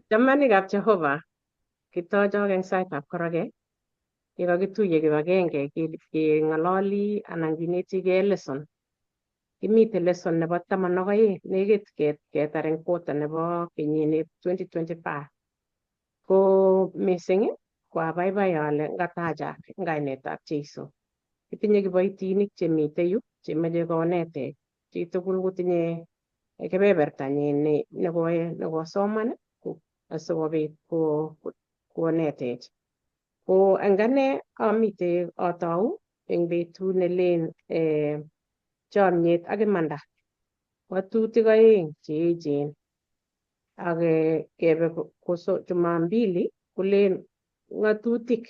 Chamanikab Jehova, kitochok eng saitab koroge, yekakituye kibagenge keng'ololi anan kinetigei lesson. Kimite lesson nebo 12, nekit ketar eng quarter nebo kenyini 2025. Ko mising ko abaibai ale ngatachak eng kainetab Jeiso. Kitinye kiboitinik chemite yu chemoche konetech. Chitugul kotinye kebebertanyin nekosoman asikobit konetech. Ko eng ane amite atou eng betut nelen chomyet ak imanda. Ng'atutik aeng che echen. Ak kebe Jumambili kolen ng'atutik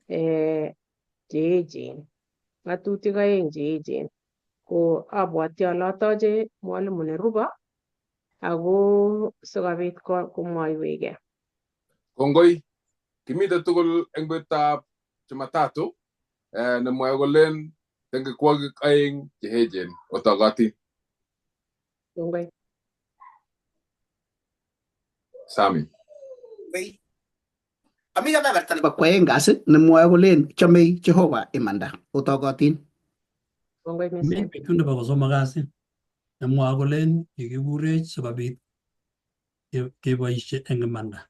che echen. Ng'atutik aeng che echen. Ko abwati ale atoche mwalimu nerubo ako sikobit komwoiwechkei. Kongoi, kimite tugul eng betutab Jumatatu nemwoe kolen tengekwokik aeng che echen otokotin. Kongoi. Sami. Ami kebeberta nebo kwoeng kasi nemwoe kolen chomei Jehova imanda otokotin. Kongoi Mi mising. betut nebo kosomok kasi nemwoe kolen kikikurech sikobit keboishe eng imanda.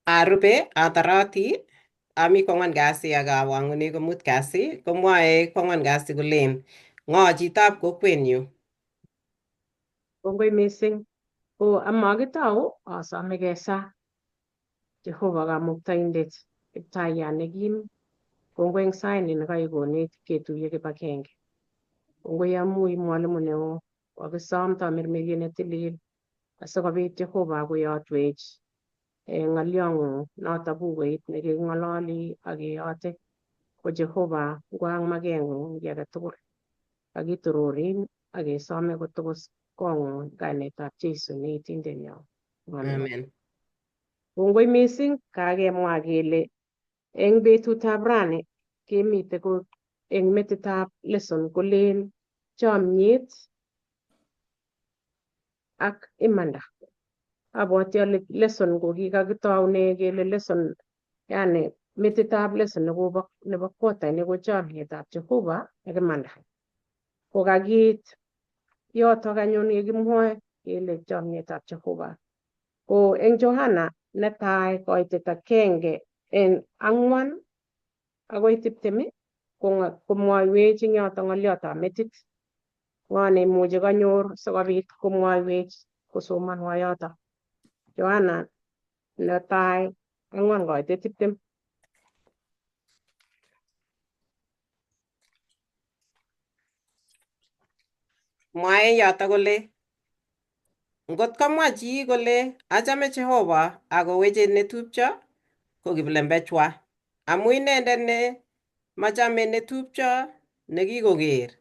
Arube ataroti ami kwangwan kasi ak awangune komut kasi komwoe kwangwan kasi kolen ng'o chitab kokwenyu. Kongoi mising. Ko amakitou asome kesa Jehova Kamuktaindet Kiptayat nekim kongoi eng saini nekaikonech ketuiye kibagenge. Kongoi amu i mwalimu neo kokisom tamirmiriet netilil asikobit Jehova koyotwech ng'olyong'ung noto bukuit neking'ololi ak keyote. Ko Jehova ngwang makeng'ung eng kiy age tugul. Kakitororin ak kesome kotokos kong'ung kainetab Jesu ne itindenyo. Amen. Amen. Kongoi mising kakemwa kele eng betutab rani kemite ko eng metitab lesson kolen chomyet ak imanda. Abwati ale lesson ko kikakitoune kele lesson yani metitab lesson nekobo nebo quarter ni ko chomyetab Jehova ak imanda. Ko kakiit yotok anyun yekimwoe kele chomyetab Jehova. Ko eng Johana netai koitet akenge en ang'wan akoi 20 komwoiwech eng yoto ng'oliotab metit. Ng'o neimuchi konyor sikobit komwoiwech kosomonwo yoto. Johana netai 4 koitet 20. Mwae yoto kole ngot komwa chi kole achame Jehova akoweche netupcho ko kiplembechwa amu inendet ne machame netupcho nekikoker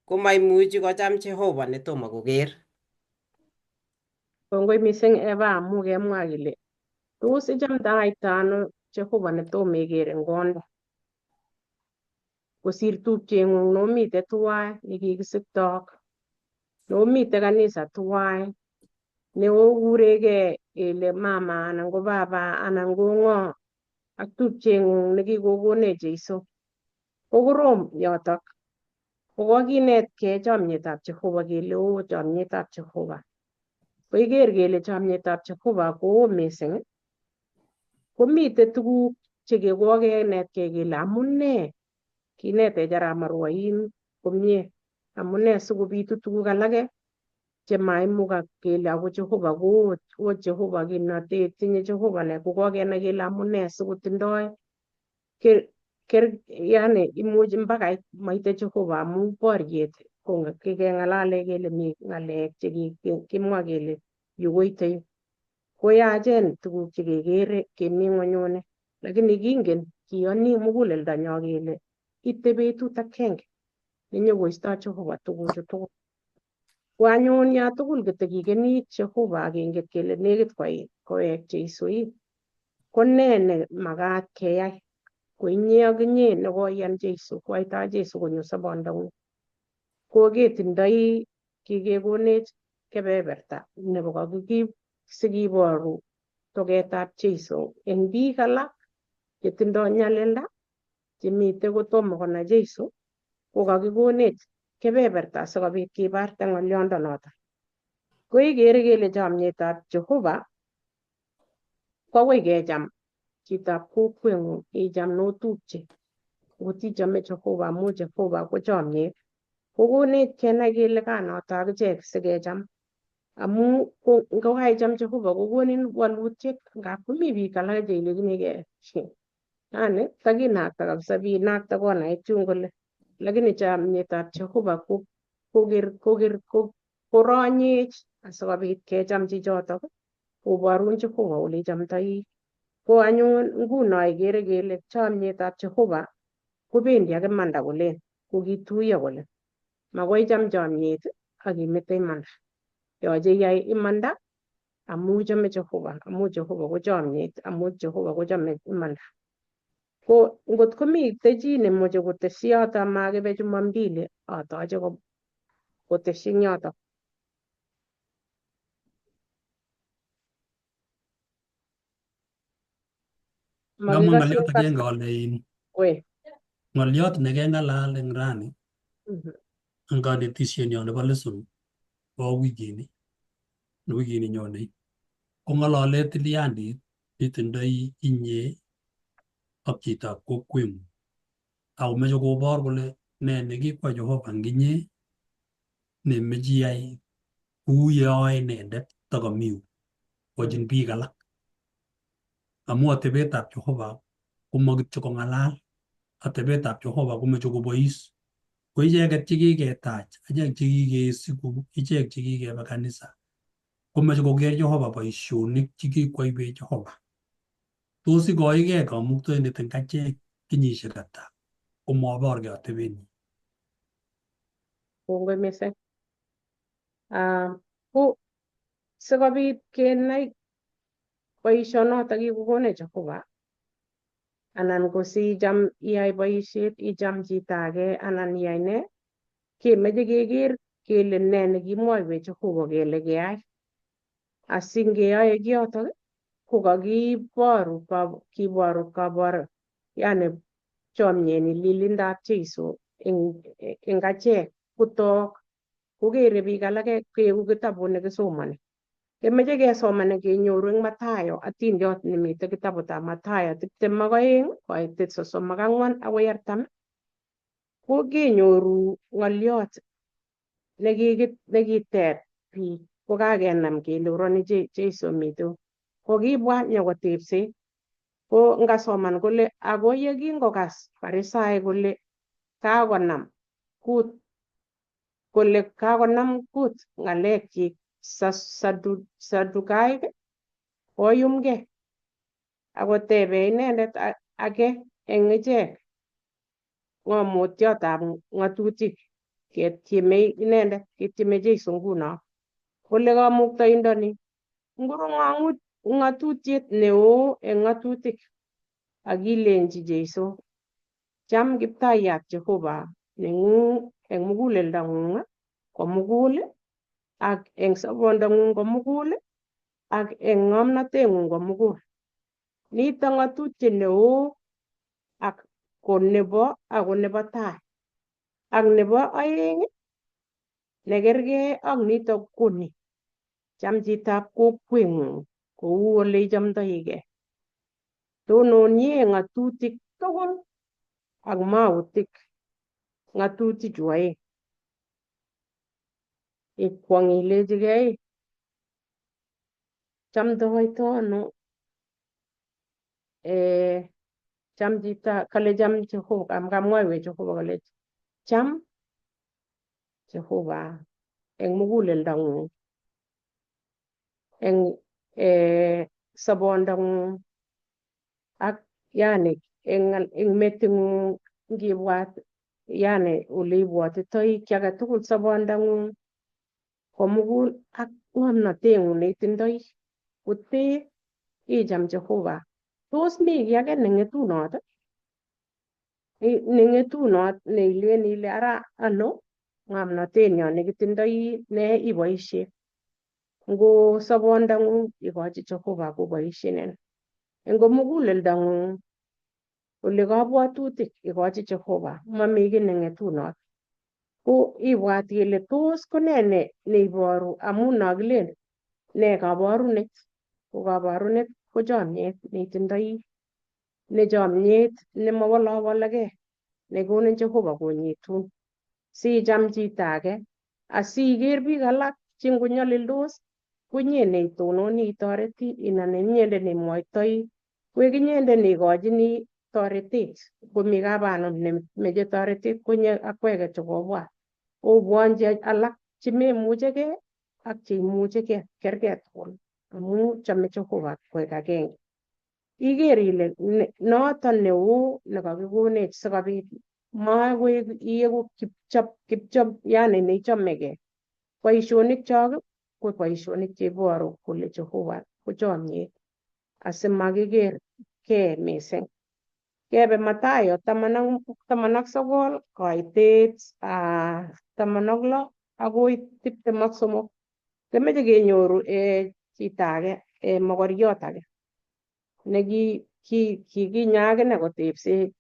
komaimuchi kocham Jehova netomo koker. Kongoi mising Eva amu kemwa kele tos ichamtaite ano Jehova netomo iker eng konda kosir tupcheng'ung nomite tuwai nekikisiktok nomite kanisa tuwai neokurekei ile mama anan ko baba anan ko ng'o ak tupcheng'ung nekikokonech Jeiso. Ko korom yotok. Ko kokinetkei chomyetab Jehova kele oo chomyetab Jehova. Ko iker kele chomyetab Jehova koo mising komite tuguk chekekokenetkei kele amune kinetech arap Marwain komie amune sikobitu tuguk alake chemaimukak kele ako Jehova ko oo Jehova kimnotet tinye Jehova ne kokokenai kele amune sikotindoi yani imuch mpaka maite Jehova amu boriet ko kikeng'alale kele mi ng'alek chekikimwa kele yu koite yu. Koyachen tuguk chekekere kemi ng'onyuni lakini kingen kiyoni muguleldonyo kele ite betut akenge nenyokoisto Jehova tuguchu tugul. Ko anyun ya tugul kitekikeni Jehova akenget kele nekit kowek Jeiso ii ko ne ne makat keyai ko inye ak inye nekoiyan Jeiso koaita Jeiso konyo sobondong'ung. Ko ketindoi Kikekonech kebeberta nebo kakikip sikiboru toketab Jeiso eng biik alak chetindoi nyalilda chemite kotomo konai Jeiso ko kakikonech kebeberta sikobit kibarte ng'oliondo noton. Ko ikere kele chomietab Jehova ko akoi kecham chitab kokweng'ung, icham notupche ngot ichome Jehova amu Jehova ko chomiet. Kokonech kenai kele kanoto akichek sikecham amu ngokaicham Jehova kokonin walutiet ngap komi biik alak cheilechinigei yani takinakta kabisa binakta konait yun kole lakini chamietab Jehova ko koker koker koronyech asikobit kecham chichotok koborun Jehova ole ichomtoi. Ko anyun nguno ikere kele chamietab Jehova kobendi ak imanda kolen kokituiyo kole makoi icham chomyet ak imete imanda. Yoche iyai imanda amu ichome Jehova, amu Jehova ko chomyet, amu Jehova kochome imanda. Ko ngot komite chi nemoche kotesyi yoto makibe Jumambili atoche kotesyi eng yoto. Ngamwa Makikose ng'olyot agenge ale in we. ng'olyot nekeng'alal eng rani eng kanetishenyo nebo lesson bo wikini wikini nyonei kong'olole tilyandit nitindoi inye ak chitab kokweng'ung akomeche kobor kole ne nekikwai Jehova eng inye nemeche iyai kou yeyoe inendet takomi yu kochin biik alak amu atebetab Jehova komakityo kong'alal atebetab Jehova komeche kobois ko icheket chekiketach achek chekikesiku ichek chekikebe kanisa komeche koker Jehova boisionik chekikwoiwech Jehova tos ikoikei kamuktaindet eng achek kenyisiek ata komoborgei atebenyi. Kongoi mising. Ko sikobit kenai boisionotok kikokonech Jehova anan ko sicham iyai boisiet icham chito age anan iyai ne kemeche keker kele ne nekimwoiwech Jehova kele keyai asingeyoe kiyotok ko kakiboru kiboru kabor yani chomyet lilindab Jeiso eng achek kotok kokere biik alake keku kitabut nekisomoni. Kemeche kesomani kenyoru eng Mathayo atindiot nemite kitabutab Mathayo 22 koitit 34 akoi 40 ko kenyoru ng'oliot nekiteb biik kokakenam kele uroni Jeiso mitei ko kibwa nyokotebse ko ngasoman kole ako yekingokas Farisaek kole kakonam kut kole kakonam kut ng'alekchik Sadukaik koyumgei akotebe inendet age eng ichek ng'omotiotab ng'atutik ketyeme inendet ketyeme Jeiso nguno kole kamuktaindoni ngoro ng'atutiet neo eng ng'atutik akilenji Jeiso cham kiptayat Jehova neng'ung eng muguleldang'ung komugul ak eng sobondang'ung komugul ak eng ng'omnoteng'ung komugul. Nito ng'atutiet neo ak ko nebo ako nebo tai ak nebo oeng nekergei ak nito ko ni cham chitab kokweng'ung kou ole ichomdoigei. Tononie ng'atutik tugul ak mautik ng'atutichu oeng. Ikwong ilechigei chamdoito ano cham chito kale cham Jehova kamwoiwech Jehova kole cham Jehova eng muguleldang'ung eng sobondang'ung ak yani eng meting'ung ngibwat yani ole ibwotitoi kiy age tugul sobondang'ung komugul ak ng'omnoteng'ung neitindoi kotee icham Jehova. Tos mi kiy age neng'etunot neng'etunot neilen ile ara ano Ng'omnotenyo nekitindoi ne iboishe. Ngo sobondang'ung ikochi Jehova koboishenen. Ngo muguleldang'ung ole kabwatutik ikochi Jehova, mami kiy neng'etunot. Ko ibwat ile tos ko nee neiboru amun nokilen ne kaborunet, ko kaborunet ko chomyet neitindoi, ne chomyet nemawalawalakei nekonin Jehova konyitun sicham chito age asiker biik alak che ngonyalildos ko inye neitononi itoreti anan inyendet neimwoitoi koek inyendet neikochini toretet komi kabanum nemeche toretet konye akweket chekobwa obwonchi alak chememuchegei ak cheimuchegei kergei tugul amu chome Jehova koek agenge. Iker ile noton neo nekakikonech sikobit makoek ieku kipchop kipchop yani neichomegei. Boisionik chok ko boisionik cheiboru kole Jehova ko chomyet asimakiker kee mising. Kebe Mathayo 19 koitet 16 akoi 23. Kemeche kenyoru chito age mokoriot age nekikinyo akine kotepse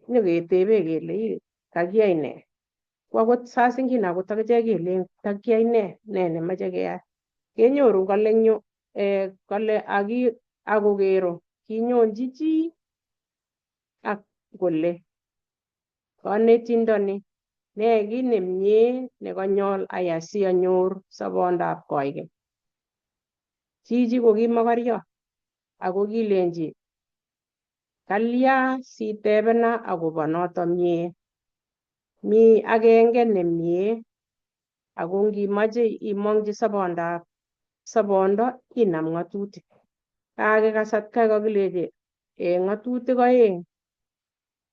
nyoketebe kele "Ii, kakiyai nee. Ko akot saa zingine akot akichek kelen kakiyai nee, nee nemoche keyai. Kenyoru kole eng yu kole akokero kinyonchi chi ak kole konetindoni nee kiit nemie nekanyol ayai sianyor sobondab koikeny. Chichi ko ki mokoriot ako kilenji kalya sitebena akobo noto mie. Mi agenge nemie ako ngimoche imong'ji sobondab sobondo inam ng'atutik. Kakikas atkai kakilechi ng'atutik oeng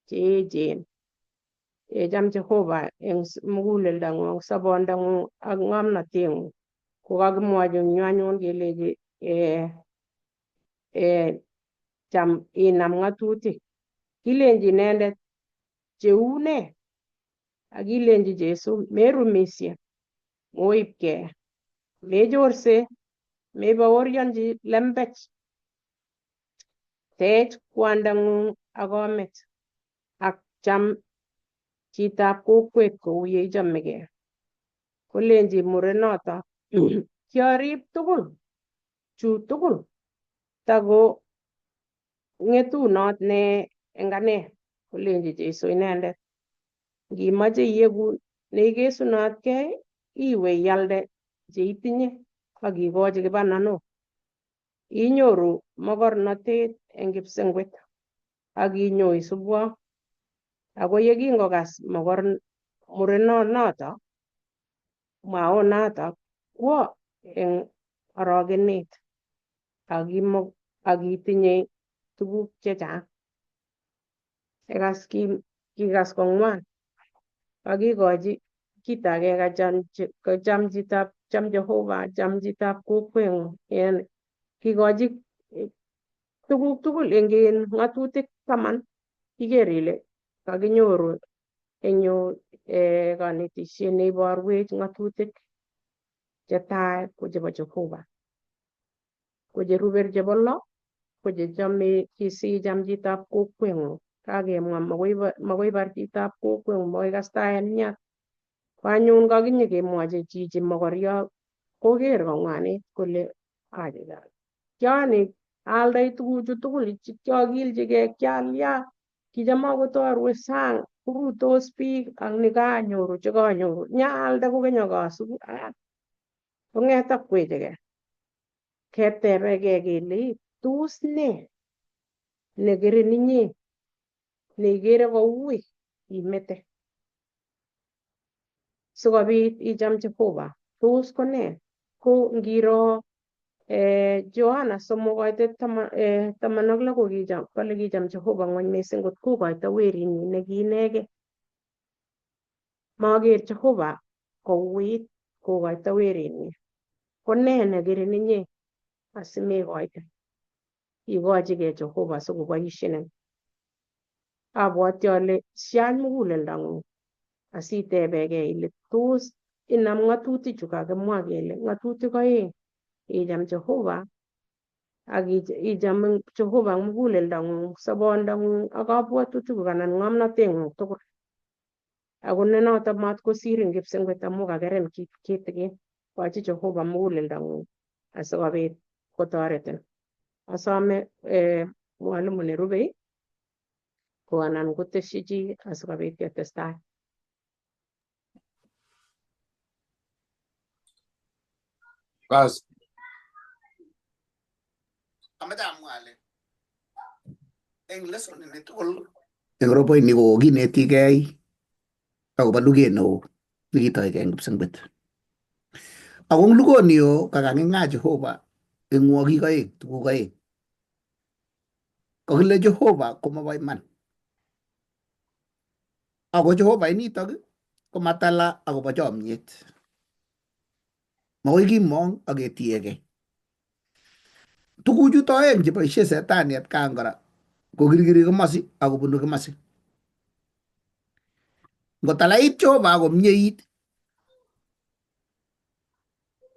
cheechen cham Jehova eng muguleldang'ung, sobondang'ung ak ng'omnoteng'ung. Ko kakimwochi eng yu anyun kelechi cham inam ng'atutik. Kilenji inendet cheu nee? Ak kilenji Jesu merumisye, moibkei, mechorse, mebaorionji lembech, tech kwandang'ung ak komet ak cham chitab kokwet kou ye ichomegei. Kolenji murenoto kiarib tugul chu tugul tako ng'etunot ne eng ane. Kolenji Jesu inendet ngimoche ieku neikesunotkei iwe ialde cheitinye ak ikochi kibananok inyoru mokornotet eng kipsengwet ak inyo isubwo. Ako yekingokas murenonoto mwaonato kwo eng orogenet akitinye tuguk chechang. Ikas kikas kong'wan kakikochi kit age kacham chitab cham Jehova cham chitab kokweng'ung en kikochi tuguk tugul eng ng'atutik 10 iker ile kakinyoru eng yu konetisiet neiborwech ng'atutik chetai ko chebo Jehova ko cherube chebo lo ko chechome sicham chitab kokweng'ung. Kakemwa makoi bar chitab kokweng'ung, makoi kastaen miat. Ko anyun kakinyekemwochi chichi mokorio koker kong'wanit kole achicha kiani aaldai tuguchu tugul kiokilchigei kialya kicham akot arue sang korutos biik ak nikanyoru chekanyoru nyaalde kokeny akasubu kong'et akwechegei ketebegei kele tos nee nekerin inye neikere koui imete sikobit icham Jehova tos ko nee? Ko ngiro Johana 3 koitet 16 ko kicham kole kicham Jehova ng'wony mising kot kokoito werinyin nekiinegei. Maker Jehova kouit kokoito werinyin. Ko nee nekerin inye asimekoite? Ikochigei Jehova sikoboishenin. Abwoti ale siach muguleldang'ung Asitebekei ile tos inam ng'atutichu kakimwa kele ng'atutik oeng, icham Jehova ak icham Jehova ak muguleldang'ung, sobondang'ung ak kabwatutikuk anan ng'omnoteng'ung tugul. Ako ne noto matkosirin kipsengwet amu kakerin kitikin. Kochi Jehova muguleldang'ung asikobit kotoretin. Asome mwalimu nerubei ko anan kotesyi chi asikobit ketestai. Bas. Amache amwa ale eng lesson ini tugul eng roboini ko kokinetigei akobo luget neo nekitoigei eng kipsengwet. Ako eng lugoni yo kakaking'a Jehova eng wokik oeng, tuguk oeng. Kakile Jehova komobo iman. Ako Jehova initok komatala akobo chomyet. Makoi kimong ak ketiegei. Tuguchuto oeng cheboisie setani atkan kora kokirkiri komosi akobunu komosi. Ngotalait Jehova akomyeit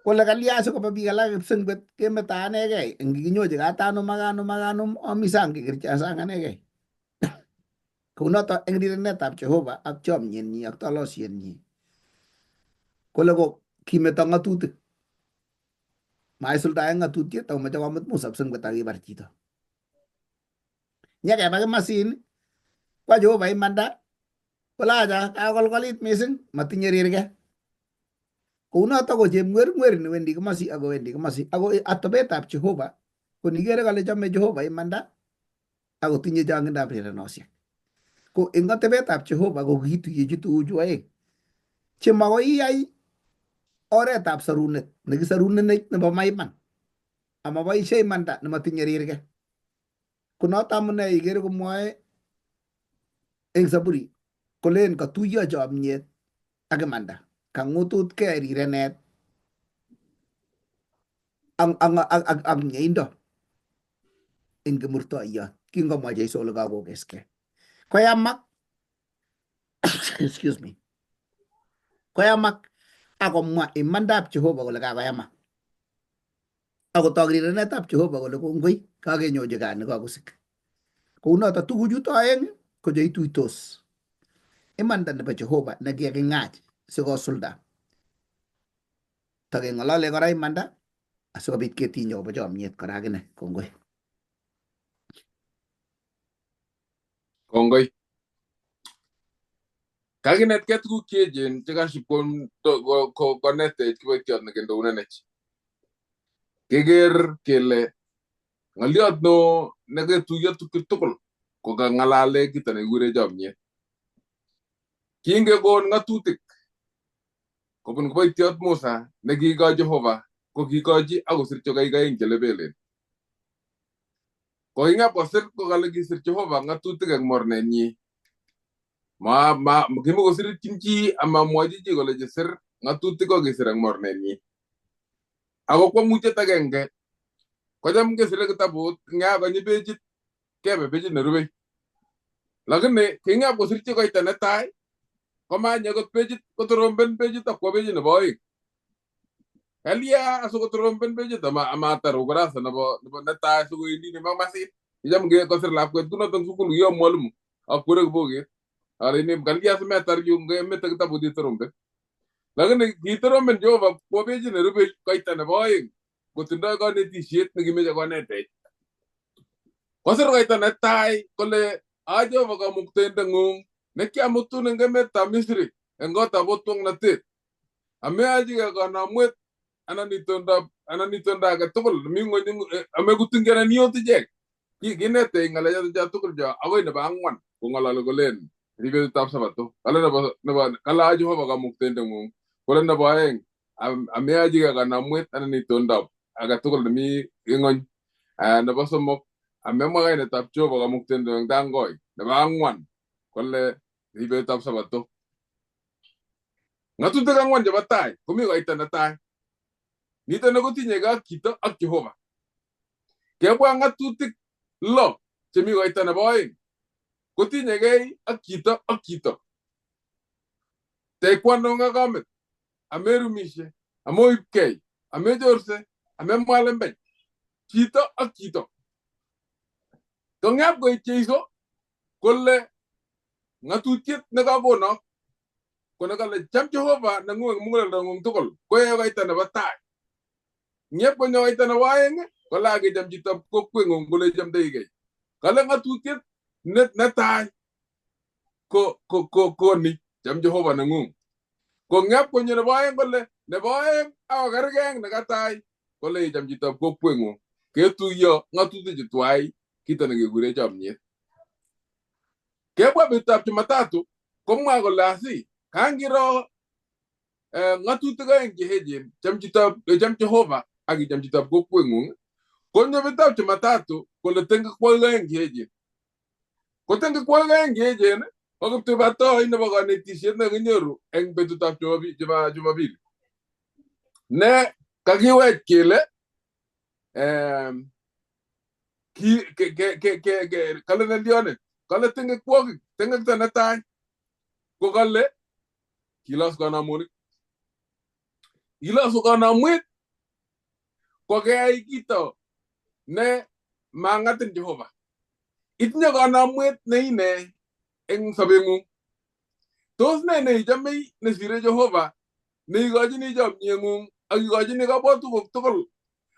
kole kalya sikoba biik alak kipsengwet kemeto anegei eng kikinyochi kat anum ak anum ak anum ami sang kekerchi sang anegei. Kounoto eng rirenetab Jehova ak chomyenyi ak tolosienyi kole ko kimeto ng'atutik. Maisuldae ng'atutiet ako moche komut Musa kipsengwet ak kibar chito. Nyekeba kimasin kwa Jehova imanda kole acha kakolkolit mising matinye rirge. Kounoto ko chemwermwer newendi komosi ak kowendi komosi ako atebetab Jehova ko nikere kole chome Jehova imanda akotinye chongindab rirenosiek. Ko eng atebetab Jehova ko kikituyechi tuguchu oeng chemakoi iyai oretab sorunet nekisorunenech nebo maiman amaboisie imanda nematinye rirge. Ko noto amune ikere komwoe eng Zaburi kolen katuiyo chomyet ak imanda, kang'ututkei rirenet ak mieindo eng kimurtoiyot kingomwa Jeiso kole kakokeskei. Koyamak excuse me koyamak akomwa imandab Jehova kole kakoyamak. Akotok rirenetab Jehova kole kongoi kakenyochi kat nekakosik. Kounoto tuguchuto oeng ko cheituitos imanda nebo Jehova nekikaking'ach sikosulda. Takeng'olole kora imanda asikobit ketiny akobo chomyet kora akine. Kongoi. Kongoi. Kakinetkei tuguk cheechen chekasib konetech kiboitiot nekendounenech. Keker kele ng'oliot neo neketuiyo tuguk tugul ko kang'alale kito nekikure chomyet. Kingekon ng'atutik kobun kiboitiot Musa nekiikochi Jehova ko kiikochi akosir chokoik oeng chelepelen. Koking'ap kosir ko kale kisir Jehova ng'atutik eng mornenyi. Ma ma kimokosirchin chi amamwochi chi kole sir ng'atutik ko kisir eng mornenyi. Ako kwang'utiet agenge kocham kesire kitabut ng'akonyi pechit kebe pechit nerubei. Lakini king'ap kosirchi koita netai komanyi akot pechit kotoromben pechit akwo pechit nebo oeng. Kalya asikotoromben pechit amatar ukurasa nebo netai sikowendi nebo masit. Kicham kosir lakwet kunoto eng sukul kiyom mwalimu akwere kiboket. Aleni kalya simetar yu ngemete kitabut itoromben. Lakini kitoromben Jehova kwo pechit nerubei koita nebo oeng kotindoi konetisiet nekimeche konetech. Kosir koita netai kole a Jehova kamuktaindeng'ung nekiamutun eng emetab Misri eng kotab otwoknatet. Ameachigei kanamwet anan itondo age tugul nemi ng'weny amekutingi anan iot ichek. Kinetech ng'alechoto cho tugul cho akoi nebo ang'wan kong'ololi kolen ribetab sabato. Kale nebo kale a Jehova kamuktaindeng'ung. Kole nebo oeng ameachigei kanamwet anan itondo age tugul nemi ng'weny. Nebo somok amemwa kainetab Jehova kamuktaindet eng tangoi. Nebo ang'wan kole ribetab sabato. Ng'atutik ang'wan chebo tai komi koita netai. Nito nekotinyegei ak chito ak Jehova. Kebwa ng'atutik lo chemi koita nebo oeng kotinyegei ak chito ak chito. Taekwondo ak kamet, amerumishe, amoibkei, amechorse, amemwa lembech. Chito ak chito. Kong'ep koit Jeiso kole ng'atutiet nekakonok ko nekale cham Jehova neng'ung eng muguleldong'ung tugul koyae koita nebo tai. Ng'ep konyo koita nebo aeng kole akecham chitab kokweng'ung kole ichomdoigei. Kale ng'atutiet netai ko ni cham Jehova neng'ung. Ko ng'ep konyo nebo aeng kole nebo aeng akokergei ak nekatai kole icham chitab kokweng'ung. Ketuiyo ng'atutik chu twai kito nekekure chomyet. Kebwa betutab Jumatatu komwa kole asi kangiro ng'atutik aeng che echen cham chitab cham Jehova ak icham chitab kokweng'ung konyo betutab Jumatatu kole tengekwoik aeng che echen. Ko tengekwoik aeng che echen ko kiptubatoi nebo konetisiet nekinyoru eng betutab Jumapili. Ne kakiwech kele ki ke kale nelione kale tengekwokik tengekto netai ko kale kilos kanamonik ilosu kanamwet ko keyai kito ne mang'atin Jehova. Itinye kanamwet ne ine eng sobeng'ung. Tos ne neichomei nesire Jehova neikochini chomyeng'ung ak ikochini kabwatukuk tugul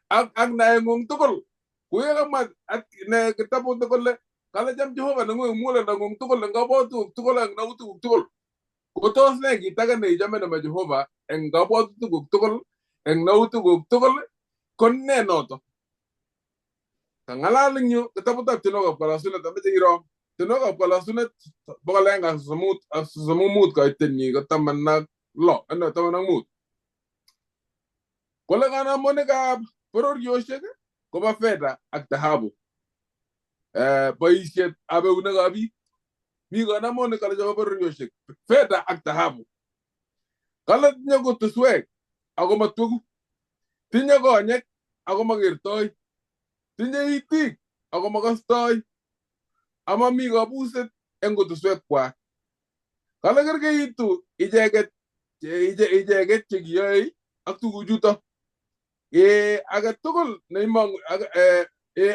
ak naeng'ung tugul. Kuye kamwa ne kitabut kole kale cham Jehova neng'ung eng muguleldong'ung tugul eng kabwatukuk tugul ak nautikuk tugul. Ko tos ne kit age neichome nema Jehova eng kabwatutikuk tugul eng nautikuk tugul ko ne noto? Kang'alal eng yu kitabutab tienwokikab kalosunet ameche iro tienwokikab kalosunet 135 koitenyi ko 16 ano 15. Kole kanamonikab bororiosiek kobo fedha ak dhahabu. Boisietab eunekab biik. Mi kanamonik kale chebo bororiosiek fedha ak dhahabu. Kale tinye kutuswek ako matweku. Tinye konyek ako makertoi. Tinye itik ako makostoi. Amami kabuset eng kutuswek kwak. Kale kerkeitu icheket chekiyoe ak tuguchuto. Age tugul neimong'u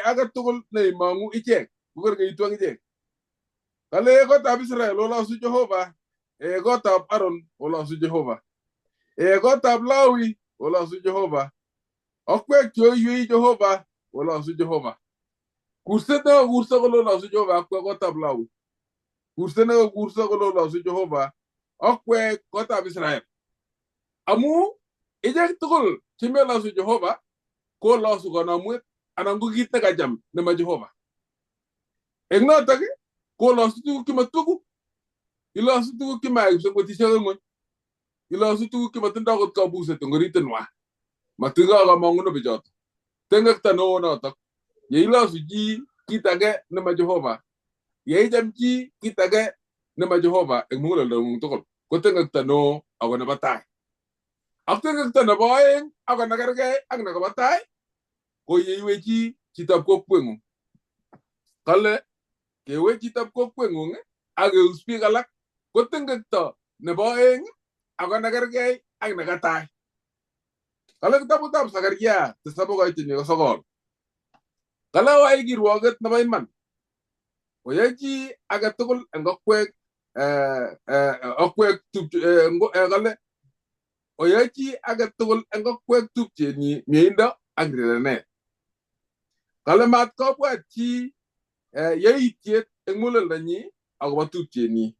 age tugul neimong'u ichek kokerkeitu ak ichek. Kale kotab Israel olosu Jehova, kotab Aaron olosu Jehova, kotab Lawi olosu Jehova, okwek cheoiywei Jehova olosu Jehova. Kurset nekakurso kole olosu Jehova akwek kotab Lawi. Kurset nekakurso kole olosu Jehova akwek kotab Israel. Amu ichek tugul chemelosu Jehova kolosu kanamwet anan ko kit nekacham nema Jehova. Eng notok kolosu tuguk chematweku. Ilosu tuguk chemayai kipsengwetisiek eng ng'wony. Ilosu tuguk chematindoi akot kabuset eng oritinwa. Matindoi kamong'unet bichoto. Tengekto neo notok. Yeilosu chi kit age nema Jehova, yeicham chi kit age nema Jehova eng muguleldong'ung tugul ko tengekto neo ako nebo tai. Ak tengekto nebo aeng ako nekergei ak nekobo tai ko yeiwe chi chitab kokweng'ung. Kale kewe chitab kokweng'ung ak keus biik alak ko tengekto nebo aeng ako nekergei ak nekatai. Kale kitabutab Zakaria 7:9. Kale oyai kirwoket nebo iman. Oyai chi age tugul eng okwek okwek kale oyai chi age tugul eng okwek tupchenyi mieindo ak rirenet. Kale mat kobwat chi yaitiet eng muguleldonyi akobo tupchenyi.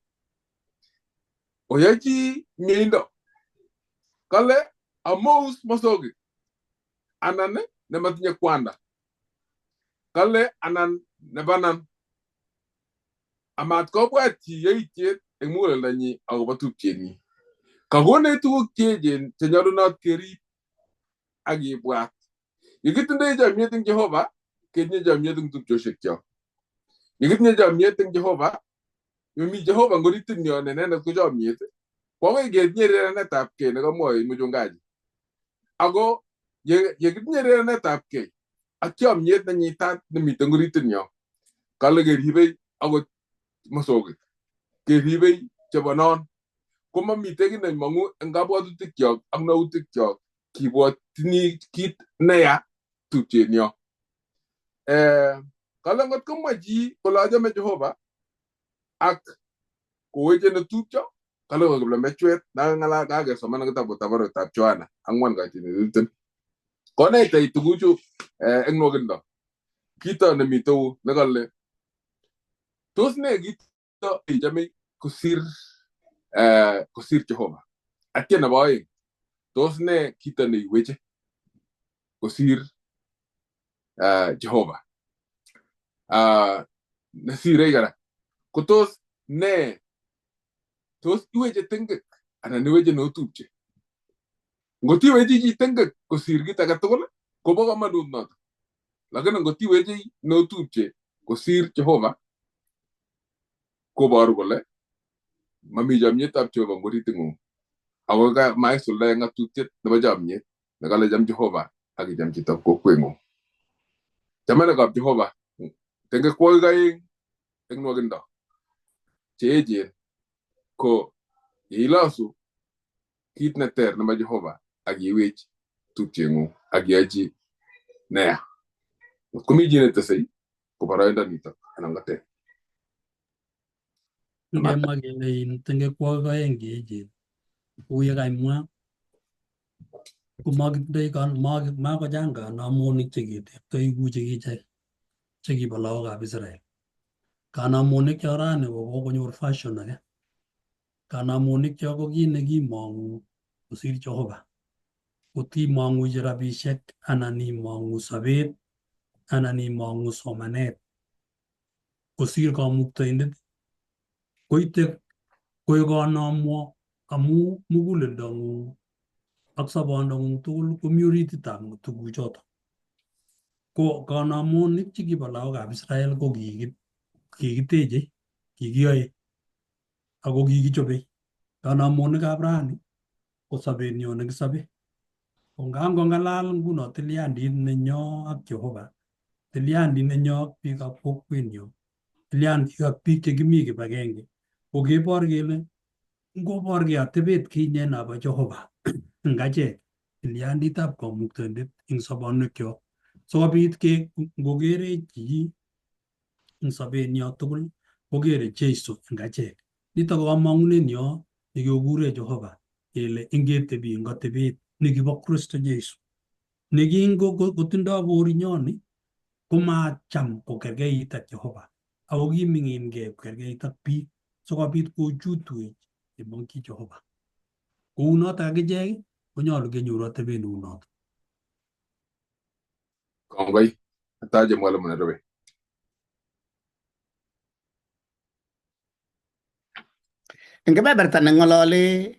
Oyai chi mieindo. Kale amous mosogik anan nematinye kwanda. Kale anan nebanan. Amat kobwat chi yaitiet eng muguleldonyi akobo tupchenyi. Kakonech tuguk cheechen chenyolunot kerib ak kibwat. Yekitindoi chomyet eng Jehova, ketinye chomyet eng tupchosiekyok. Yekitinye chomyet eng Jehova, yemi Jehova eng oritinyo ne inendet ko chomyet, ko akoi ketinye rirenetab kei nekamwoe mchungaji. Ako yekitinye rirenetab kei ak chomyet nenyitat nemiten eng oritinyo, kale keribei akot mosogik, keribei chebo non. Komamite kiy nemong'u eng kabwatutikyok ak nautikyok kibwotyini kit neya tupchenyo. Kale ngot komwa chi kole achame Jehova ak koweche netupcho, kale ko kiplemechwet nakang'alal kakesoman eng kitabutab baruetab Yohana 4:20. Konaitei tuguchu eng nwokindo. Kito nemitou nekale tos ne kito ichome kosir Jehova? Atya nebo aeng, tos ne kito neiweche kosir Jehova? Nesirei kora ko tos ne, tos iweche tengek anan iweche neotupche? Ngot iwechi chi tengek kosir kit age tugul kobo komonut noto, lakini ngot iweche neotupche kosir Jehova koboru kole mami chomyetab Jehova eng oriting'ung ako maisuldae ng'atutiet nebo chomyet nekale cham Jehova ak icham chitab kokweng'ung. Chamanikab Jehova, tengekwogik aeng eng nwokindo cheechen ko yeilosu kit neter nebo Jehova ak iwech tupcheng'ung ak iyochi neya. Ngot komi chi netesei ko boroindo nitok anan koter. Ngemwa kele in tengekwogik aeng cheechen kou yekaimwa komakitindoi makochang kanamonik cheketektoi kou chekiche chekibo lagokab Israel. Kanamonik cho rani ko kokonyor fashion age. Kanamonik cho ko kit nekimong'u kosir Jehova. Kot imong'u che rabisiek anan imong'u sobet anan imong'u somanet kosir kamuktaindet koite koek konomwo amu muguleldong'ung ak sobondong'ung tugul komi orititab tuguchoto. Ko kanamonik chekibo lagokab Israel ko kikiteche, kikiyoe ako kikichobei. Kanamonikab rani ko sobenyo nekisobe. Ko ngangong'alal nguno tilyandit nenyo ak Jehova, tilyandit nenyo ak biikab kokwenyo, tilyandit ak biik chekimi kibagenge, ko kebor kele ngoborgei atebet kinye nobo Jehova eng achek, tilyanditab kamuktaindet eng sobonwekyok sikobit ke ngokerech chi eng sobenyo tugul kokere Jeiso eng achek. Nito ko kamang'unenyo nekikokure Jehova kele ingetebi eng atebet nekibo Kristo Jesu. Nekingo kotindoi borinyoni komacham kokerkeit ak Jehova ako kiming'inkei kokerkeit ak biik sikobit kochutwech kemong'chi Jehova. Kounotok akichek konyolu kenyoru atebet neu noto. Kongoi. Ataje mwalimu nerube. Eng kebeberta neng'olole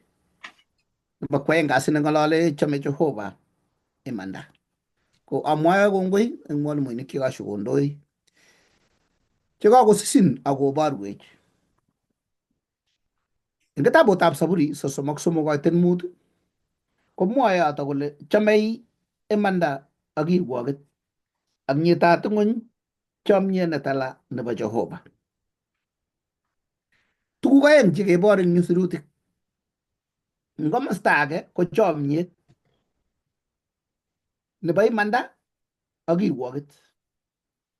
nebo kwoeng kasi neng'olole chome Jehova imanda. Ko amwae kongoi eng mwalimuinik chekashukondoi chekakosisin akoborwech. Eng kitabutab Saburi 33 komwoe yoto kole chomei imanda ak kirwoket ak nyitat ng'weny chomyet netala nebo Jehova. Tuguk aeng chekebor eng yu sirutik. Eng komosta age ko chomyet nebo imanda ak kirwoket.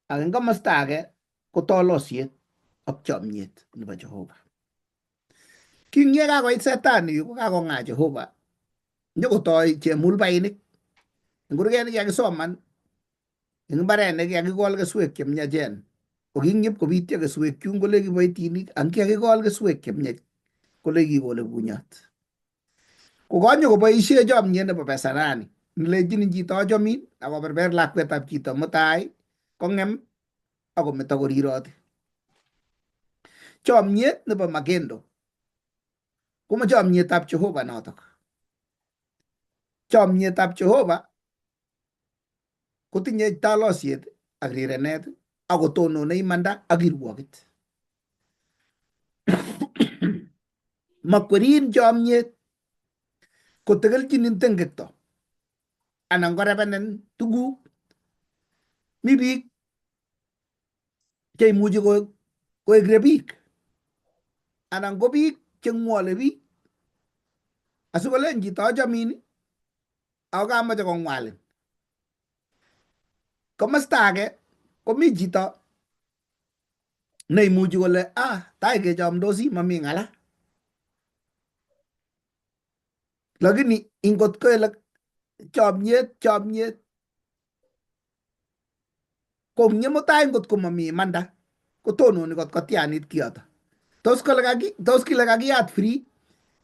Ak eng komosta age ko tolosiet ak chomyet nebo Jehova. King ye kakoit Setani yu ko kakong'a Jehova nyokotoi chemulbainik eng kurget nekikakisoman eng mbaret nekikakikol keswek chemiachen. Ko kingip kobityo keswek chun kole kiboitinik ang kikakikol keswek chemiach kole kikole bunyot. Ko konyo koboisie chomyet nebo pesarani nelenjinin chito achomin akoberber lakwetab chito mutai kong'em akometo koriroti. Chomyet nebo magendo komo chomyetab Jehova notok. Chomyetab Jehova kotinye talosiet ak rirenet akotonone imanda ak kirwoket. Makwerin chomyet kotekelchinin tengekto anan korebenen tuguk. Mi biik cheimuchi koek rebik anan ko biik cheng'wole biik. Asikolen chito achamin ako kamoche kong'walin. Komosta age komi chito neimuchi kole ah tai kechomdosi mami ng'ala. Lakini ingot kele chomyet chomyet ko mutai ngot komami imanda kotononi kot kotianit kiyoto. Tos kole kaki tos kile kakiyat free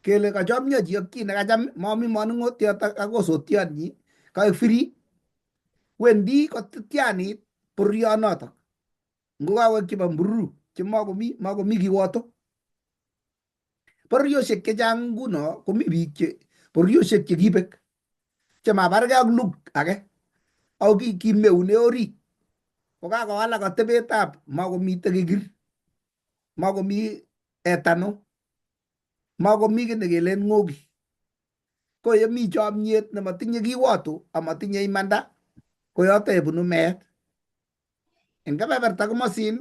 kele kachomyo chi ak chi nekacham mami manung'otiot ak osotionyi kaek free wendi kotianit bororionotok ngokakoek chebo mbururu chemakomi makomi kiwoto. Bororiosiek chechang nguno komi biik che bororiosiek chekibek chemabargei ak luk age ako kimeune orit kokakowalak atebetab makomite kikir makomi etano makomi kiy nekelen ng'oki ko yemi chomyet nematinye kiwoto amatinye imanda ko yoto yebunu meet. Eng kebeberta komosin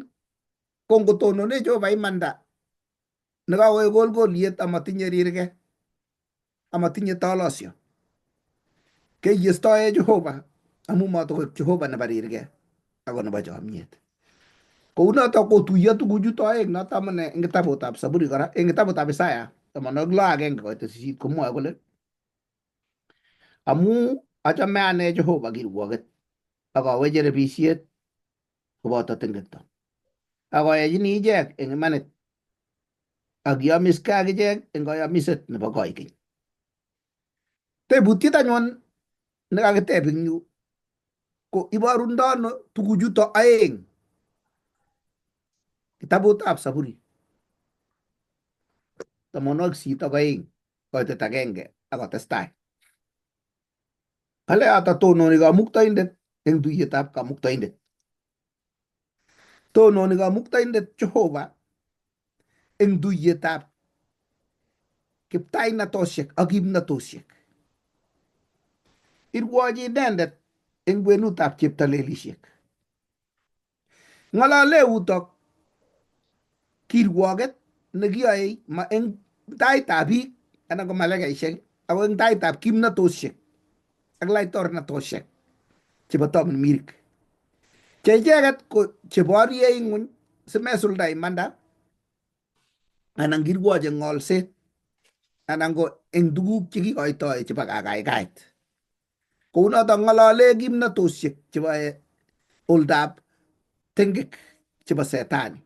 ko ngotonone Jehova imanda nekakoek kolkoliet amatinye rirge amatinye tolosio keyestoe Jehova amu matokoek Jehova nebo rirge ako nebo chomyet. Kounoto kotuiyo tuguchuto aeng noto amune eng kitabutab Saburi kora eng kitabutab Isaya 61 koite 8 komwoe kole amu achame ane Jehova kirwoket ak aweche rebisiet koboto tengekto ak ayachini ichek eng imanit ak kiyomiskei ak ichek eng koyomiset nebo koikeny. Tebutiet anyun nekakiteb eng yu ko iborundo ano tuguchuto aeng kitabutab Saburi 82 koitet 1 ak kotestai. Kale yoto tononi kamuktaindet eng tuiyetab kamuktaindet. Tononi kamuktaindet Jehova eng tuiyetab kiptainatosiek ak kimnatosiek. Irwochi inendet eng kwenutab cheptalelisiek. Ng'olole utok kirwoket nekiyoe ma eng taitab biik anan ko malakaisiek ako eng taitab kimnatosiek ak laitornatosiek chebo Tamirmirik che icheket ko cheborie ing'uny simesulda imanda anan kirwoch eng ng'olset anan ko eng tuguk chekikoitoi chebo kakaikaet. Kounoto ng'olole kimnatosiek chebo oldab tengek chebo setani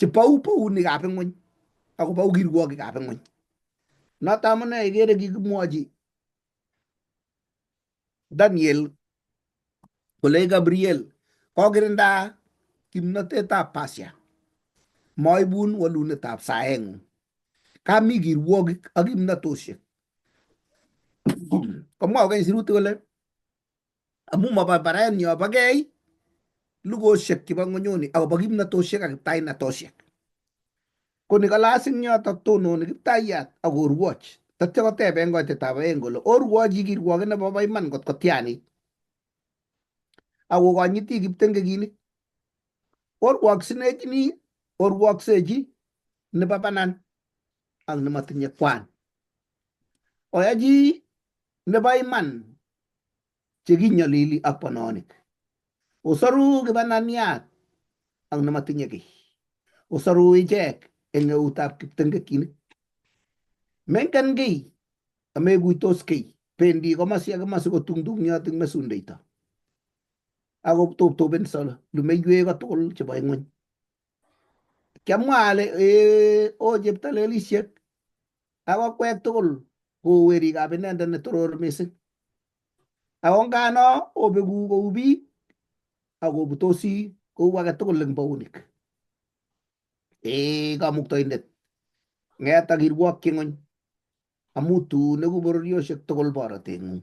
chebou bounikab ing'uny akobou kirwokikab ing'uny. Noto amune ikere kikimwochi Daniel kole Gabriel kokirinda kimnatetab Persia moibun wolunetab saeng'ung. Kami kirwokik ak kimnatosiek. Komwa kokeny sirutik kole amu mabarbarenyo bakei lugosiek chebo ng'onyuni akobo kimnatosiek ak kiptainatosiek. Ko ni kalas eng yotok tononi kiptayat ak orwoch. Tatya kotebe eng koitetab aeng kole orwochi kirwoket nebo bo iman ngot kotianit ak okonyiti kiptengekinik. Orwoksinechini orwoksechi nebo banan ak nematinye kwan. Oyachi nebo iman chekinyolili ak bononik. Osoru kibananiat ak nematinye kiy. Osoru ichek eng eutab kiptengekinik. Mengen kiy amekuitos kiy. Bendi komosi ak komosi kotungtungyot eng mesundeito. Ako toptopenso lumeiywek kotugul chebo ing'uny. Kiamwa ale ee o cheptalelisiek ak okwek tugul ko werikab inendet netoror mising. Ako ngano obeku kou biik ak obutosi kou age tugul eng bounik. Ee kamuktaindet, ng'et ak irwokyi ng'ony amu tun eku bororiosiek tugul boroteng'ung.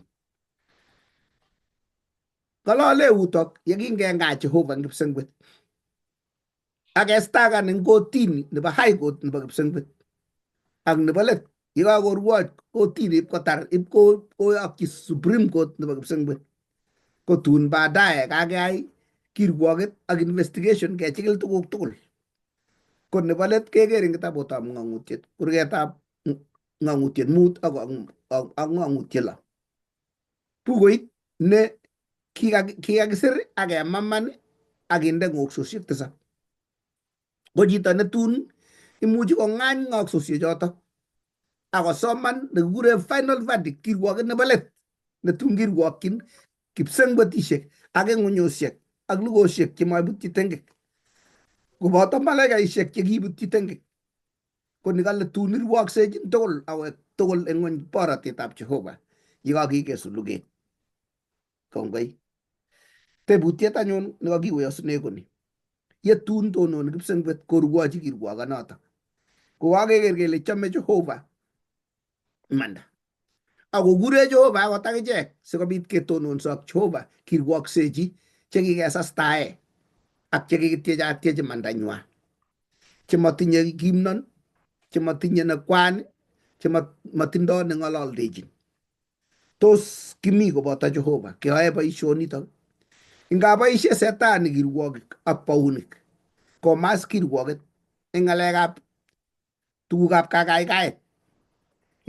Ng'olole utok yekingengaa Jehova eng kipsengwet ak kestakan eng kotini nebo High Court nebo kipsengwet ak nebo let yekakorwoch kotini ipkotar ipkoyokyi Supreme Court nebo kipsengwet ko tun baadaye kakeyai kirwoket ak investigation kechikil tuguk tugul ko nebo let keker eng kitabutab ng'ong'utiet kurgetab Ng'ang'utiet 5 ak ng'ang'utiet 6. Bukuit ne kikakisir ak kemaman ak kinde ng'oksosiek 7. Ko chito netun imuchi kong'any ng'oksosiek chotok akosoman nekikuren final verdict, kirwoket nebo let netun kirwokyin kipsengwetisiek ak ng'unyosiek ak lugosiek chemaibutyi tengek koboto malaikaisiek chekibutyi tengek. Ko nikale tun irwoksechin tugul awek tugul eng ng'wony borotetab Jehova yekakikesu luget. Kongoi. Tebutiet anyun nekakiweyosune koni. Yetun tononi kipsengwet korwochi kirwokonotok. Kokakeker kele chome Jehova imanda. Akokure Jehova akot akichek sikobit ketononso ak Jehova kirwoksechi chekikesastae ak chekikityechatyech imandanywa, chemotinye kimnon, chemotinye nekwan, chemotindoi neng'ololdechin. Tos kimi koboto Jehova keyoe boisionitok? Ingaboisie Setani kirwokik ak bounik komas kirwoket eng ng'alekab tugukab kakaikaet.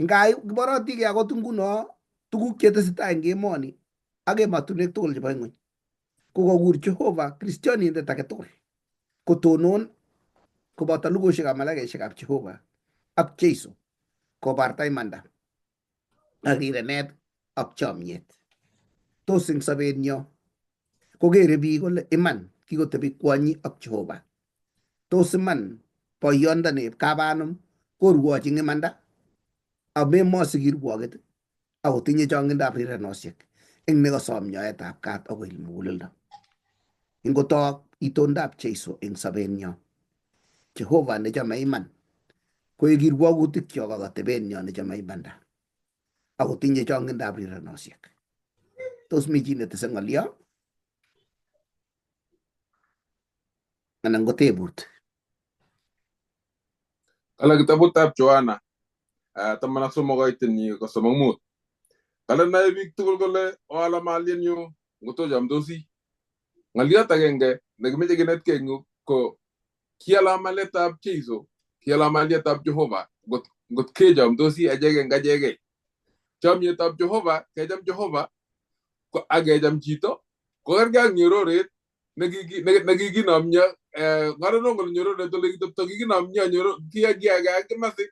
Nga kiborotige akot nguno tuguk chetesetai eng emoni ak emotunwek tugul chebo ing'weny, kokokur Jehova kristionindet age tugul kotonon koboto lugosiekab malaikaisiekab Jehova ak Jeiso kobarta imanda ak rirenet ak chomyet. Tos eng sobenyo kokere biik kole iman kikotebi kwonyi ak Jehova? Tos iman boyondoni kabanum korwochi eng imanda amemosi kirwoket akotinye chong'indab rirenosiek eng nekosom nyoetab kat akoil muguleldo? Ingotok itondab Jeiso eng sobenyo, Jehova nechome iman koek kirwokutikchok ak atebenyo nechome imanda akotinye chong'indab rirenosiek. Tos mi chi netese ng'olyo anan ko tebut? Kale kitabutab Yohana 13 koitenyi 35. Kale nae biik tugul kole oala malyenyu ngotochomdosi. Ng'oliot agenge nekimeche kinetkei eng yu ko kiala malyetab Jeiso, kiala malyetab Jehova ngot kechomdosi achek eng achekei. Chomyetab Jehova, kecham Jehova ak kecham chito ko kerkei ak nyororet nekikinomyo ngaranong kole nyororet ole kitepto kikinomyo kiage ak kimasi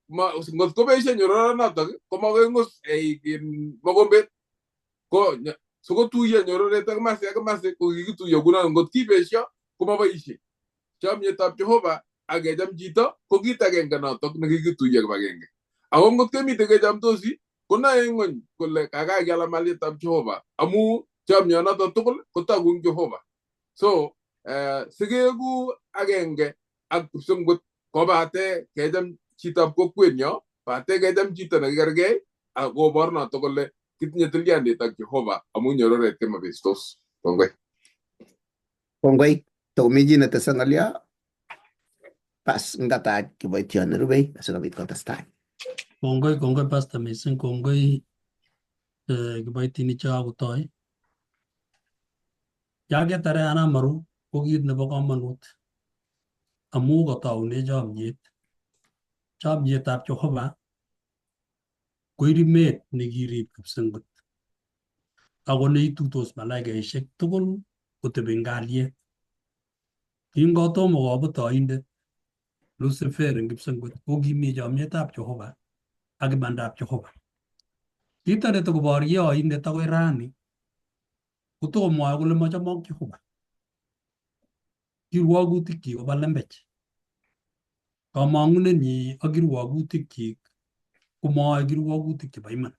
ngot kobesho nyororonotok komakoi ngus mokombet ko sikotuiyo nyororet ak kimasi ak kimasi ko kikituiyo kunoto ngot kibesho komaboisie. Chomyetab Jehova ak kecham chito ko kit agenge notok nekikituiyo kibagenge. Ako ngot kemitei kechamtosi konae ng'wony kole kakakial malyetab Jehova amu chomyonoto tugul kotogu eng Jehova. So sikeku agenge ak kipsengwet kobate kecham chitab kokwenyo, bate kecham chito nekikergei ak kobor noto kole kitinye tilyandit ak Jehova amu nyororet kemabestos. Kongoi. Kongoi. Tokomi chi netese ng'olyo? Bas ngatach kiboitiot nerubei asikobit kotestai. Kongoi, kongoi pastor missing, kongoi kiboitinik chekakotoi. Yaketare anan maru ko kit nebo komonut amu kotoune chomyet. Chomyetab Jehova ko irimet nekirib kipsengwet ako neituitos malaikaisiek tugul kotebi eng kalyet. Kingotomo kobut oindet Lucifer eng kipsengwet ko kimi chomyetab Jehova ak imandab Jehova. Kito netokoborye oindet akoi rani kotokomwoe kole mochomok Jehova. Kirwokutikyik koba lembech. Komong'unenyi ak kirwokutikyik komoe kirwokutik chebo iman.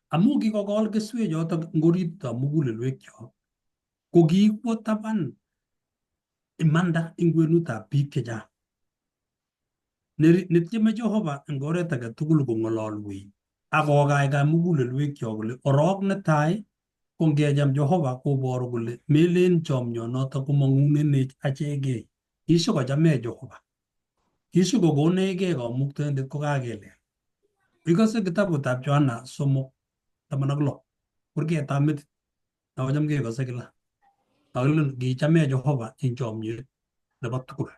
Amu kikokol keswechotok eng oritab mugulelwekyok ko kikwo taban imanda eng kwenutab biik chechang. Netieme Jehova eng oret age tugul kong'ololwech ak kokaikai mugulelwekyok kole orok netai ko ngecham Jehova koboru kole melen chomyonotok komong'unenech achekei. Kisikochamech Jehova. Kisikokonechkei kamuktaindet kokakelel. Ikose kitabutab Yohana 3:16 kurgetab metit nokocham kekose kila. Kakilen kichamech Jehova eng chomyet nebo tugul.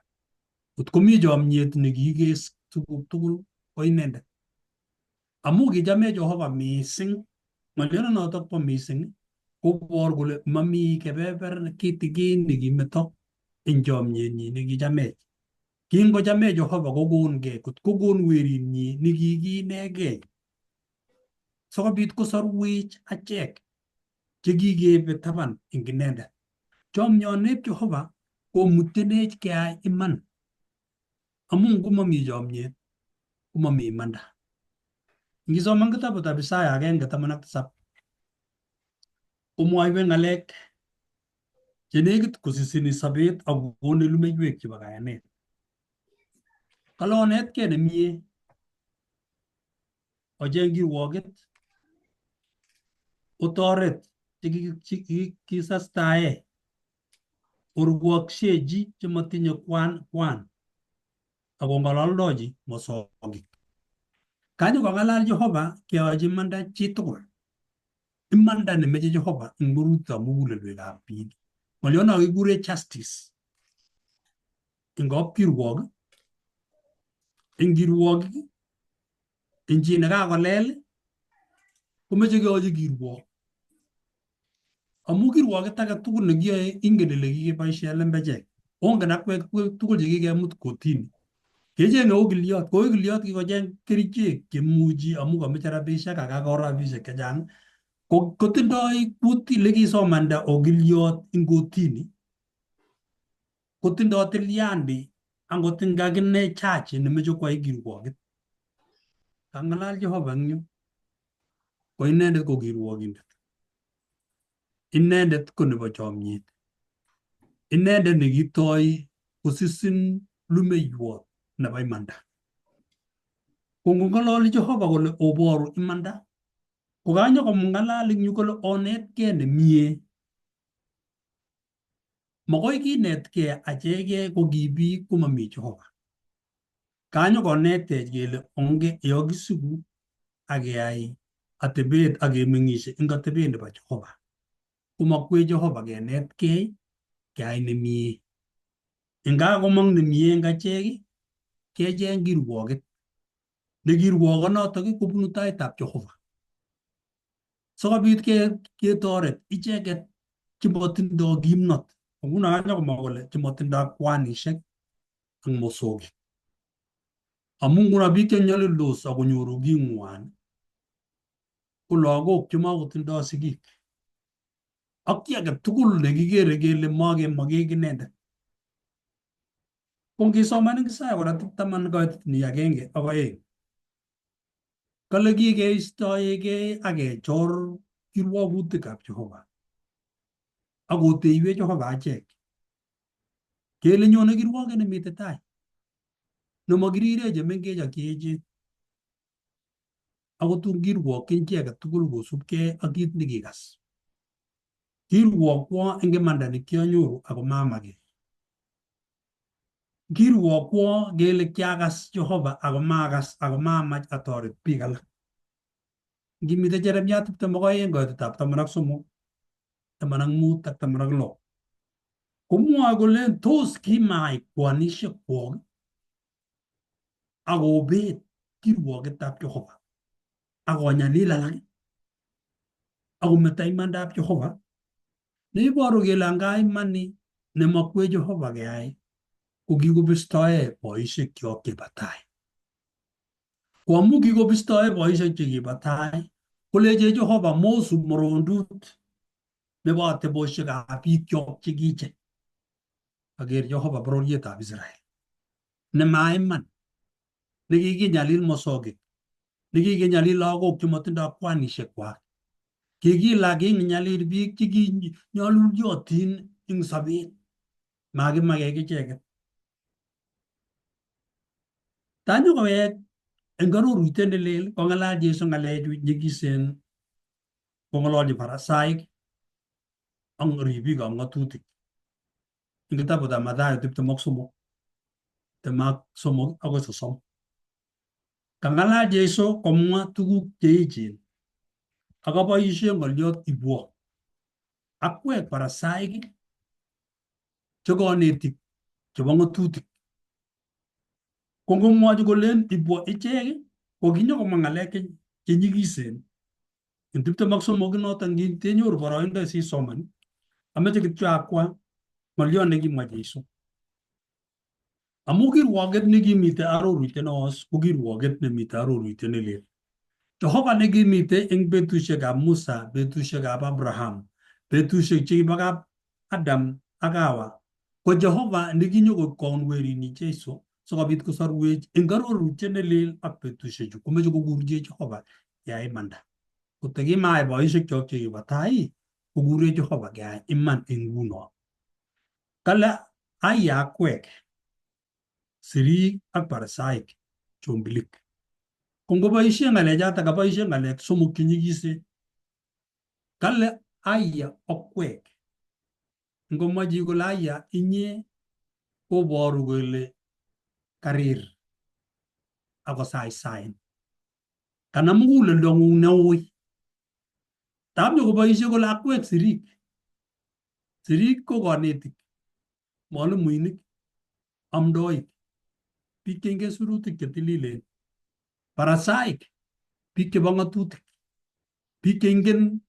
Ngot komi chomyet nekikes tuguk tugul ko inendet. Amu kichamech Jehova mising, ng'olyononotok bo mising kobor kole mami kebeber kitikin nekimeto eng chomyenyi nekichamech. Kingochamech Jehova kokongei kot kokon werinyi nekikiinegei sikobit kosorwech achek chekikebe taban eng inendet. Chomyoneb Jehova komutenech keyai iman amu ngomami chomyet komami imanda. Ngisoman kitabutab Isaya 1:17 komwoiwech ng'alek chenekit kosisini sobet ak kokonech lumeiwek chebo kayanet. Kale onetkei nemie, ocheng kirwoket, otoret chekikisastae, orwokshechi chemotinye kwan kwan, ak ong'ololdochi mosogik. Kanyo kong'alal Jehova keyochi imanda chitugul. Imanda nemeche Jehova eng morutikab mugulelwekab biik. Ng'olyono kikure justice. Eng kapkirwok, eng kirwokik, eng chi nekakolel, komeche keyochi kirwok. Amu kirwoket age tugul nekiyoe ingen ile kikeboishe lembechek. Ongen akwek tugul chekikemut kotini. Kechenge okiliot, ko okiliot kikocheng kerichek chemuchi amu kameche rabishek ak kakor rabishek chechang. Kotindoi kuti lekisomanda okiliot eng kotini. Kotindoi tilyandi angot ing akine chachi nemeche kwai kirwoket. Kang'alal Jehova eng yu, ko inendet ko kirwokindet. Inendet ko nebo chomyet. Inendet nekitoi kosisin lumeiwot nebo imanda. Ko ngong'ololi Jehova kole oboru imanda, ko kanyo komng'alal eng yu kole onetkei nemie. Makoi kinetkei achekei ko ki biik komami Jehova. Kanyo konetech kele onge yokisiku ak keyai atebet ak kemeng'ishe eng atebet nebo Jehova. Komakwech Jehova kenetkei keyai nemie. Eng kakomong nemie eng achek kecheng kirwoket. Ne kirwokonotok kobunu taitab Jehova. Sikobit ketoret icheket chemotindoi kimnot. Nguno kanyo komwa kole chemotindoi kwanishek ak mosogik. Amu nguno biik chenyolildos akonyoru king'wan ko lagok chemakotindoi sigik. Ak ki age tugul nekikere kele makemake inendet. Ko ngisoman eng Isaya kora 21:2 kale kikeistoegei ak kechor kirwokutikab Jehova ak koteiwech Jehova achek. Kele nyone kirwoket nemitei tai nemakirire chemengech ak cheechen ako tun kirwokyin chi age tugul kosubkei ak kit nekikas. Kirwokwo eng imanda nekionyoru ako mamake. Kirwokwo kele kiakas Jehova ako makas ako mamach atoret biik alak. Ngimite Jeremia 22 koitetab 13, 15 ak 16 komwoe kole tos kimai kwanishek kwok ak obet kirwoketab Jehova ak konyalil alak akometo imandab Jehova neiboru kele anga imani nemakwe Jehova keyai ko kikobistoe boisiek kyok chebo tai. Ko amu kikobistoe boisiek chekibo tai kolechech Jehova mosub morondut nebo atebosiekab biikyok chekiche. Kaker Jehova bororietab Israel nemaiman nekikinyalil mosogik nekikinyalil lagok chemotindoi kwanishek kwak kikilak kinyalil biik chekinyolulyotin eng sobet makimakek icheket. Tanyo kowek eng arorutiet nelel kong'alal Jesu ng'alechu nyikisen kong'ololchi Farisaik ak ribikab ng'atutik. Eng kitabutab Mathayo 23, 23 akoi 30. Kang'alal Jesu komwa tuguk cheechen akaboishe ng'oliot ibwo akwek Farisaik che konetik chebo ng'atutik. Ko ngomwochi kolen ibwo ichek Kokinyo komwa ng'alek chenyikisen en 23 noton tenyoru boroindo sisoman. Amoche kityo akwa ng'olyon nekimwa Jesu. Amu kirwoket nekimite arorutiet neos ko kirwoket nemite arorutiet nelel. Jehova nekimite eng betusiekab Musa, betusiekab Abraham, betusiek chekibo kap Adam ak Hawa, ko Jehova nekinyo konwerini Jesu sikobit kosorwech eng arorutiet nelel ak betusiechu komoche kokurchech Jehova keyai imanda. Koto kimayai boisiekchok chekibo tai, kokurech Jehova keyai iman eng nguno. Kale aya akwek sirik ak parisaik chombilik. Ko ngoboisien ng'alechoto kaboisien ng'alek somok chenyikisen. Kale aya okwek. Ngomwa chi kole aya inye koboru kole karir akosaisain. Kanam muguleldong'ung neui. Tab nyokoboisie kole akwek sirik. Sirik ko konetik, mwalimuinik, amdoik, biik cheingen sirutik chetililen, parasaik, biik chebo ng'atutik, biik cheingen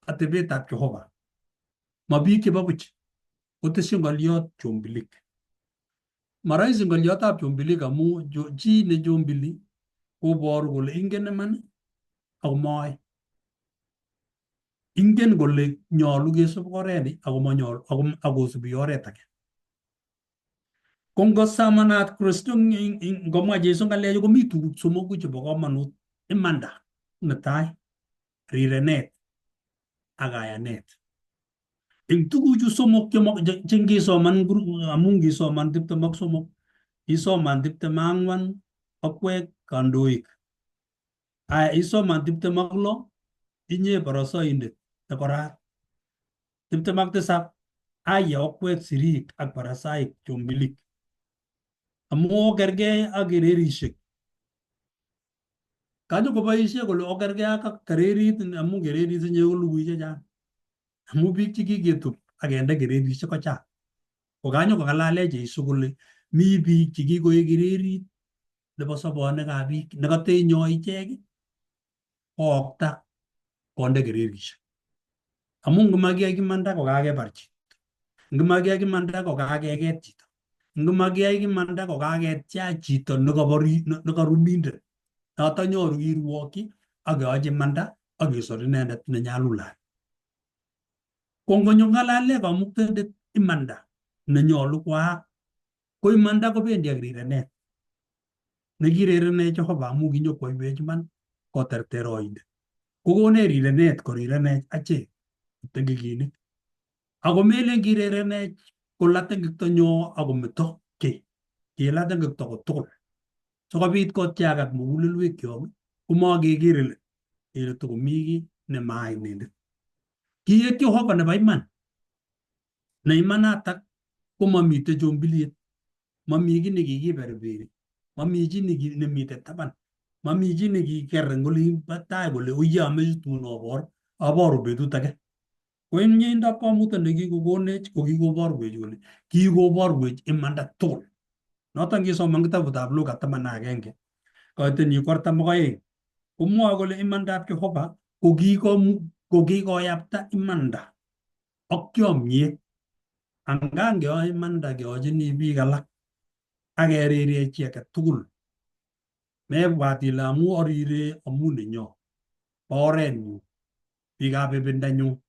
atebetab Jehova, ma biik chebo buch. Kotesyi ng'oliot chombilik. Moroisi ng'oliotab chombilik amu chi ne chombili koboru kole ingen iman ako moe. Ingen kole nyolu kesub oret ako monyolu akosubi oret age. Ko ngosamanat Kristo ngomwa Jesu ng'alechu komi tuguk somoku chebo komonut. Imanda netai, rirenet ak kayanet. Eng tuguchu somok che ngisoman amu ngisoman 23, isoman 24 okwek kandoik. Aya isoman 26 inye borosoindet nekorat. 27 aya okwek sirik ak barasaik chombilik. Amu okergei ak kererishek. Kanyo koboisie kole okergei ak kererit amu kererit inye kolugui chechang. Amu biik chekiketup ak kende kererishek kochang. Ko kanyo kong'alale Jesu kole mi biik chekikoik kererit nebo sobonwekab biik nekotenyoi ichek kookta konde kererishek. Amu ngomakiyai imanda kokakebar chito. Ngomakiyai imanda kokakeket chito. Ngomakiyai imanda kokaketiach chito nekarumindet. Noto nyoru kirwokyi ak keyochi imanda ak kesor inendet nenyalulat. Ko ngonyo ng'alale kamuktaindet imanda nenyolu koaak ko imanda kobendi ak rirenet. Nekirerenech Jehova amu kinyokoiwech iman koterter oindet. Kokonech rirenet korirenech achek kipteng'ekinik. Ako melen kirerenech kola tengektonyo akometo kiy. Kila tengekto kotugul. Sikobit kotyakak mugulelwekyok komakeker ile kele tokomi kiy nemaa inendet. Kiek Jehova nebo iman. Ne imanatak komamite chombiliet. Mami kiy nekikiberberi. Mami chi nemite taban. Mami chi nekiker eng olin bo tai kole uye ameche tun obor aboru betut age. Ko en mieindab komuto nekikokonech ko kikoborwech kole kikoborwech imanda tugul. Noton kisoman kitabutab Luka 11 koitenyi 42 komwoe kole imandab Jehova ko kikoyapta imanda ak chomyet. Angan keyoe imanda keyochini biik alak ak kerire chi age tugul. Mebwat ile amu arire amu nenyo, bo orenyu, biikab ibindanyu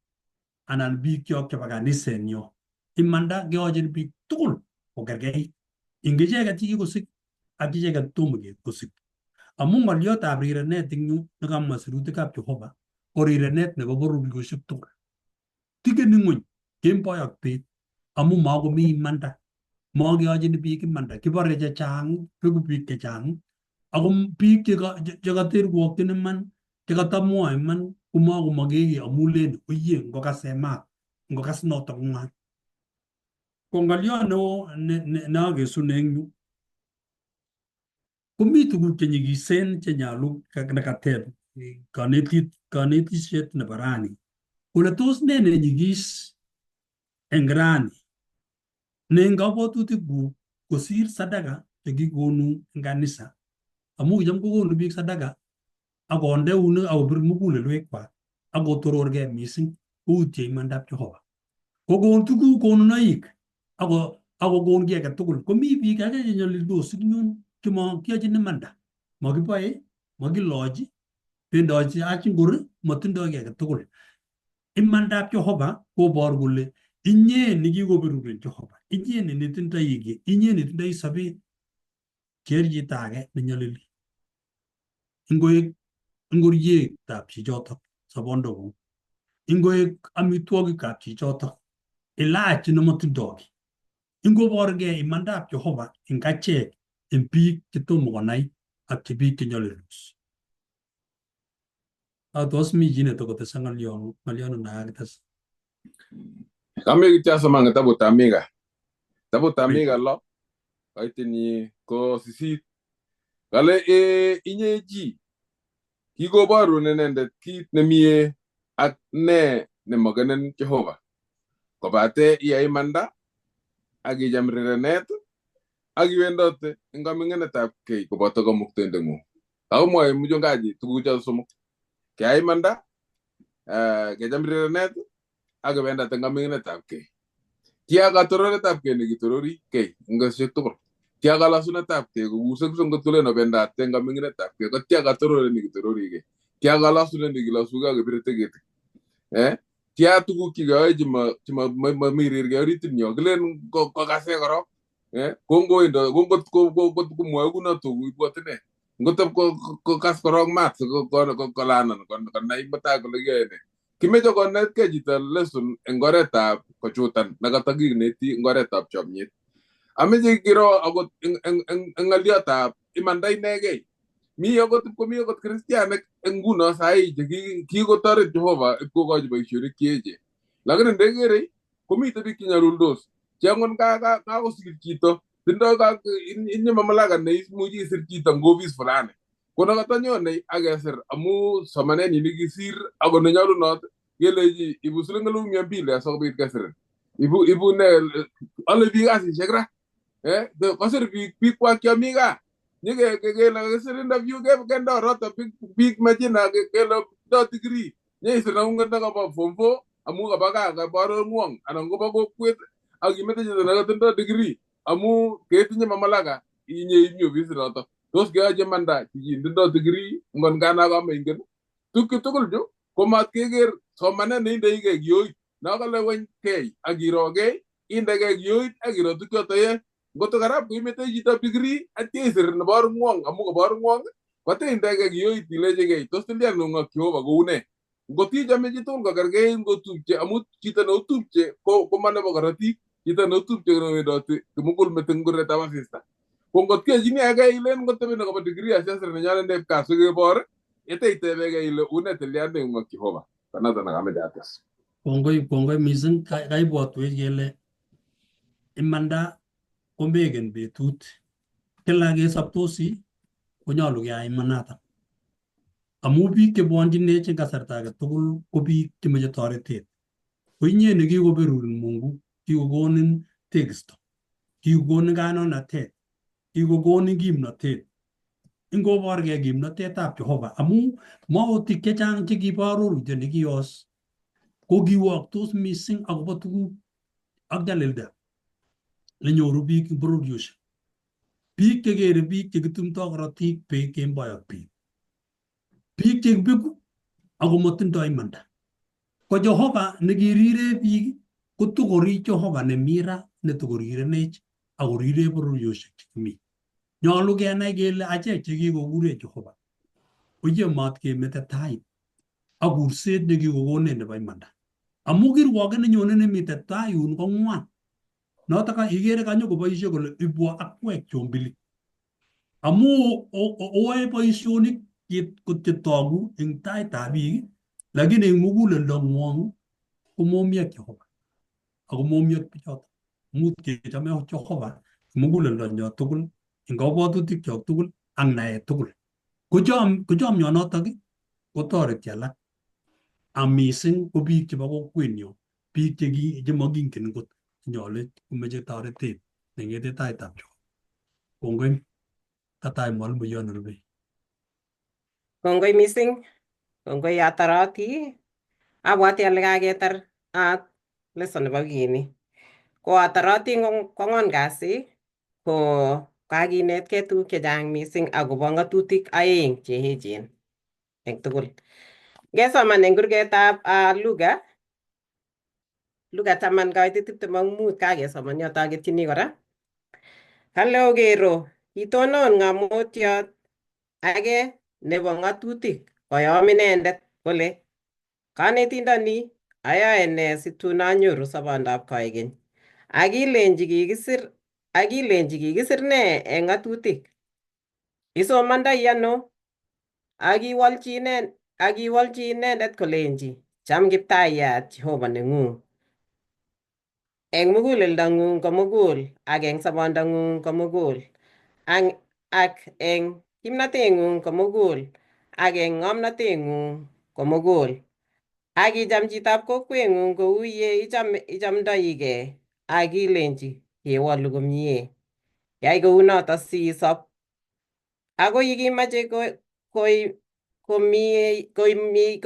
anan biikyok chebo kanisenyo. Imanda keyochin biik tugul kokerkeit. Ing icheket chekikosik ak icheket tomo kosik. Amu ng'oliotab rirenet eng yu nekamwa sirutikab Jehova ko rirenet nebo bororiosiek tugul. Tikeni ng'weny kemboi ak bet amu makomi imanda. Makeyochin biik imanda. Kibore chechang, beku biik chechang ako biik chekaterwokyin iman, chekatamwoe iman komakomokei kiy amu len oye ngokas emat, ngokas notok ng'wan. Ko ng'oliot neo neakesune eng yu komi tuguk chenyikisen chenyolu nekateb kanetisiet nebo rani. Kole tos ne nenyikis eng rani ne eng kabwatutikuk kosir sadaka chekikonu eng kanisa Amu kicham kokonu biik sadaka akonde eunek akobir mugulelwekwak akotororgei mising koutye imandab Jehova. Kokon tuguk konunoik ako akokon kiy age tugul. Komi biik ake chenyolildos eng yun chemakiyochin imanda. Makiboe, makilochi, bendochi ach ngor, matindoi kiy age tugul. Imandab Jehova koboru kole inye nekikoberurin Jehova, inye netindoi kiy, inye netindoi sobet, ker chito age nenyolili. Ingoek ingorietab chichotok sobondokuk, ingoek amitwogikab chichotok, ilach nemotindoi kiy. Ingoborgei imandab Jehova eng achek eng biik chetomo konai ak che biik chenyolildos. Tos mi chi netokotese ng'olyon ng'olyon nekakites? Kami kityo asoman kitabutab Mika. Kitabutab Mika 6 kaitinyi ko 8. Kale inye chi kikoborun inendet kit nemie ak ne nemokenen Jehova. Kobate iyai imanda ak icham rirenet ak iwendote eng kaming'inetab kei koboto kamuktaindeng'ung. Kakomwoe mchungaji tuguchoto somok. Keyai imanda, kecham rirenet ak kebendat eng kaming'inetab kei. Tia katororetab kei nekitorori kei eng betusiek tugul. Tia kalasunetab kei kokusekse ngot kolen obendat eng kaming'inetab kei ko tia katororet nekitorori kei. Tia kalasunet nekilosugei ak kebire teketik. Tia tuguk chekeyoe chemami rirgei oritit nyo. Kilen kokase korok. Kongoindo kongot komwoe kunoto ibwote nee. Ngotep kokas korok maat kolanan konai mutai kole kiyoe nee. Kimeche konetkei chito lesson eng oretab kochutan nekatakineti eng oretab chomyet. Ameche kiro akot eng ng'oliotab imanda inegei. Mi akot komi akot kristianik eng nguno sahi che kikotoret Jehova ipkokochi boisionik cheechen. Lakini ndekere komite biik chenyaluldos che angot kakosir chito tindoi inye mamlaka neimuchi isir chito eng ofis fulani. Ko nekatanyone ak kesir amu somanenyi nekisir ako nenyolunot kelechi ibu siling 200,000 asikobit kesirin. Ibu ne ale biik kasisiek ra. Kosir biik kwak chomi gaa. Nyikele kakisir interview kendo oroto biik majina kele tindo degree. Nyeisir neng'ung'et nekobo form 4 amu kaba gaa kabo ng'wong anan kobo kokwet ak imete chito nekatindo degree amu ketinye mamlaka inye imi ofisit noto. Tos keyochi imanda chichi tindo degree ngon kana kamaingen. Tukchu tugul chu komat keker somanet neindeigei kiyoit. Nokalewen kei ak irokei indegei kiyoit ak iro tukchoto yoe. Ngot karab koimetoi chito degree atya isir nebo ng'wong amu kobor ng'wong koteindegei kiyoit ilechigei tos tilyangung ak Jehova kou nee. Ngot ichome chitugul kokergeit ngotupche amu chito neotupche ko manebo korotik chito neotupche ko newendoti kimugulmet eng kuretab asista. Ko ngot kiyochini age ilen ngotebi nekobo degree asiasir nenyonet nep kaa sikebor iteitebegei ile une tilyandengung ak Jehova. Konoto nekameche ates. Kongoi mising kaibwotwech kele imanda komeken betut. Kila kesobtosi konyolu keyai imanatak. Amu biik chebwonchinech eng kasarta age tugul ko biik chemoche toretet. Ko inye nekikoberurin Mungu, kikokonin tekisto, kikokonin kandoinatet, kikokonin kimnotet. Ingoborgei kimnotetab Jehova amu mautik chechang chekibo arorutiet nekiyos ko kiwoktos mising akobo tuguk ak nyalilda nenyoru biik eng bororiosiek. Biik chekere biik chekitumdoi korotik beek kemboi ak biik. Biik chekibeku ako motindoi imanda. Ko Jehova nekirire biik kotokori Jehova nemi ra netokorirenech akorire bororiosiek chekimi. Nyolu kenai kele achek chekikokurech Jehova koye mat kemete tait ak kurset nekikokonech nebo imanda. Amu kirwoket nenyone nemite tai yun ko ng'wan. Notok ikere kanyo koboisie kole ibwo akwek chombilik. Amu oyoe boisionik chetogu eng taitab biik lakini eng muguleldo ng'wong komomi ak Jehova. Ako momi ak bichoto. Mut kechome Jehova muguleldo nyo tugul eng kabwatutik chok tugul ak naet tugul. Ko chomyonotok kotoreti alak. Ak mising ko biik chebo kokwenyo, biik chemokingen kot nyolu komeche toretet neng'ete taitab Jehova. Kongoi katai mwalimu nerube. Kongoi mising, kongoi ataroti. Abwati ale kaketar lesson nebo wikini. Ko ataroti kwangwan kasi ko kakinetkei tuguk chechang mising akobo ng'atutik aeng che echen eng tugul. Ngesoman eng kurgetab Luka, Luka 10:25 kakesoman yoto aketyini kora. Kale okero kitonon ng'amotiot age nebo ng'atutik koyom inendet kole kanetindoni ayoe nee situn anyoru sobondab koikeny. Akilenji kikisir nee eng ng'atutik? Isomondoi ano? Akiwolchi inendet kolenji cham Kiptayat Jehova neng'ung eng muguleldang'ung komugul ak eng sobondang'ung komugul ak eng kimnateng'ung komugul ak eng ng'omnateng'ung komugul ak icham chitab kokweng'ung kou ye ichamdoigei. Akilenji kewolu komie. Yai kounoto siisob. Ako yekimache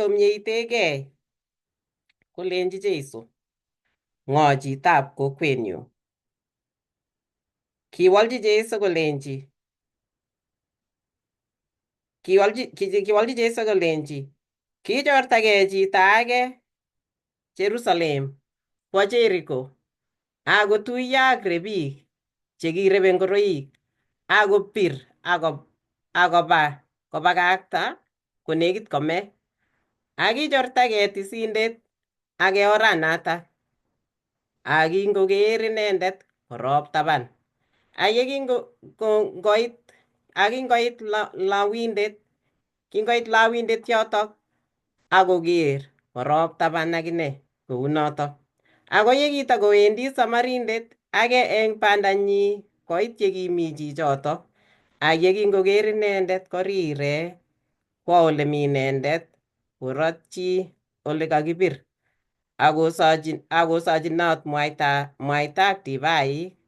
komietegei kolenji Jesu, ng'o chitab kokwenyu? Kiwolchi Jesu kolenji kichortagei chito age Jerusalem kwo Jericho akotuiyo ak rebik chekirebe ngoroik akobir akoba kobakakta konekit kome. Akichortagei tisindet age oranatak akingoker inendet korop taban. Ak yekingoit lawindet yotok akoker korop taban akine kounotok. Ako yekitakowendi Samarindet age eng bandanyi koit yekimi chichotok. Ak yekingoker inendet korire kwo olemi inendet korotyi olekakibir akosochinot mwaita ak divaik.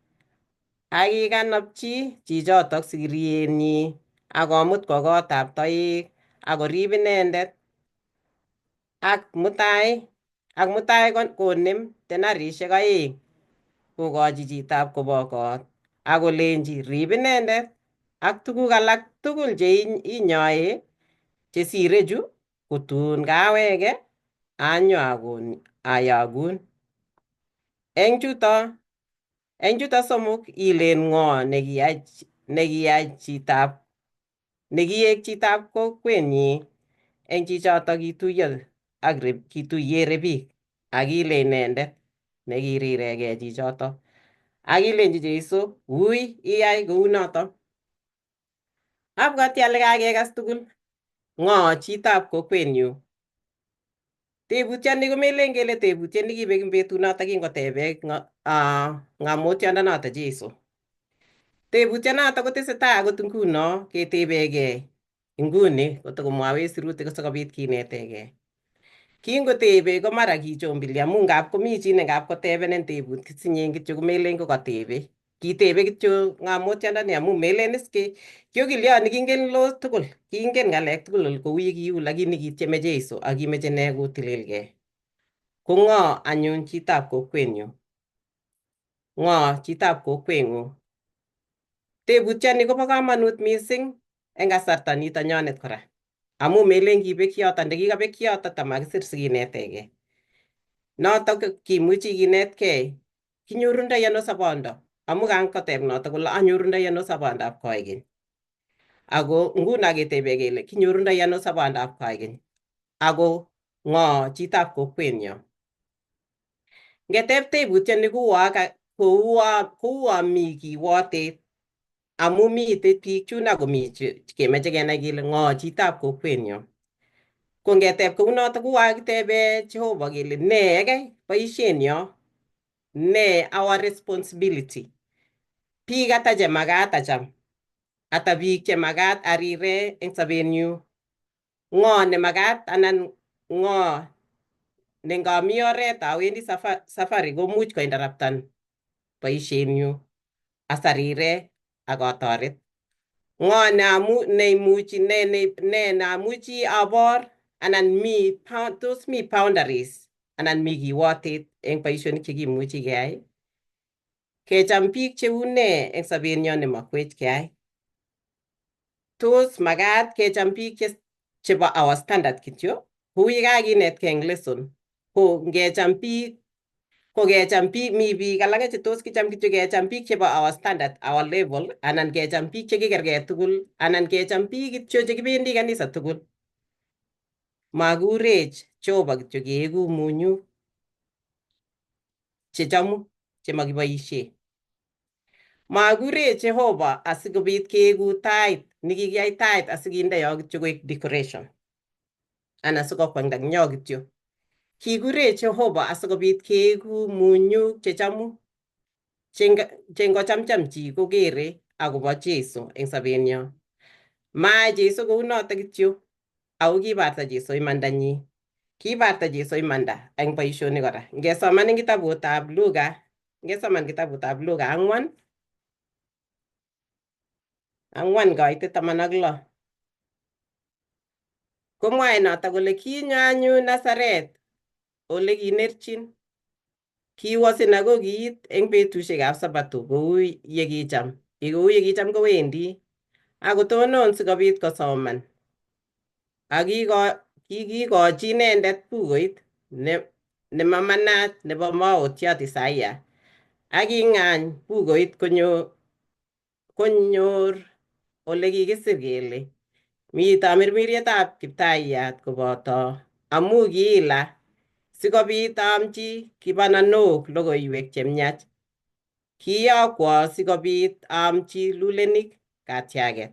Akikanopchi chichotok sikirienyi akomut kwo kotab toek akorib inendet. Ak mutai konem denarishek 2 kokochi chitab kobo kot akolenji rib inendet ak tuguk alak tugul che inyoe chesire chu kotun kaweke anyo ayokun. Eng chuto somok ilen ng'o nekiek chitab kokwenyi eng chichotok kituye rebik akile inendet nekiriregei chichotok. Akilenji Jesu ui iyai kounotok. Abwati ale kakekas tugul ng'o chitab kokwenyu. Tebutioni komelen kele tebutiet nekibek eng betunotok kingotebe ng'amotiondonoto Jesu. Tebutionoto kotesetai akot nguno ketebegei inguni kotokomwawech sirutik sikobit kinetegei. Kingotebe ko mara kichombili amu ngap komi chi ne ngap kotebenen tebut sinyen kityo komelen kokatebe. Kitebe kityo ng'amotiondoni amu melen is kiokilioni kingen lo tugul, kingen ng'alek tugul kou ye kiu lakini kitieme Jesu ak kimeche ine kotililgei. Ko ng'o anyun chitab kokwenyu? Ng'o chitab kokweng'ung? Tebutioni kobo komonut mising eng kasarta nito nyonet kora. Amu melen kibek yoto ndikikabek yoto tamakisir sikinetegei. Notok kimuchi kinetkei kinyorundoi ano sobondo amu kangoteb noto kole anyorundoi ano sobondab koikeny. Ako nguno ketebe kele kinyorundoi ano sobondab koikeny. Ako ng'o chitab kokwenyo? Ngeteb tebutioni kouo mi kiwotet amu mitei biik chun akomi kemeche kenai kele ng'o chitab kokwenyo. Ko ngeteb kounoto kouo kakitebe Jehova kele nee kei boishenyo, nee our responsibility. Biik ata chemakat acham, ata biik chemakat arire eng sobenyu, ng'o nemakat anan ng'o ne ngami oret awendi safari komuch kointerruptan boishenyu asarire ak atoret. Ng'o ne neimuchi ne neamuchi abor anan mi tos mi boundaries anan mi kiwotet eng boisionik chekimuchi keyai. Kecham biik cheu nee eng sobenyo nemakwech keyai. Tos makat kecham biik chebo our standard kityo kou yekakinetkei eng lesson ko ngecham biik ko kecham biik mi biik alake che tos kicham kityo kecham biik chebo our standard our level anan kecham biik chekikerkei tugul anan kecham biik kityo chekibendi kanisa tugul. Makurech Jehova kityo keeku munyuk chechomu chemakiboisie. Makurech Jehova asikobit keeku tait nikikiyai tait asikinde yo kityo koek decoration anan sikokwengda eng yo kityo. Kikurech Jehova asikobit keeku munyuk chechomu che ngochamcham chi kokere akobo Jesu eng sobenyo. Mayai Jesu kounoto kityo ako kibarta Jesu imandanyi. Kibarta Jesu imanda eng boisionik kora. Ngesoman eng kitabutab Luka, ngesoman kitabutab Luka 4 kaitet 16. Komwae noto kole kinyo anyun Nazaret ole kinerchin. Kiwo sinagogit eng betusiekab Sabato kou yekicham, kou yekicham kowendi akotonon sikobit kosoman. Ak kikikochi inendet bukuit nemamanat nebo maotiot Isaiah ak king'any bukuit konyor ole kikisir kele mi tamirmirietab Kiptayat koboto amu kiila sikobit aamchi kibananok logoiwek chemiach. Kiyokwo sikobit aamchi lulenik katiaget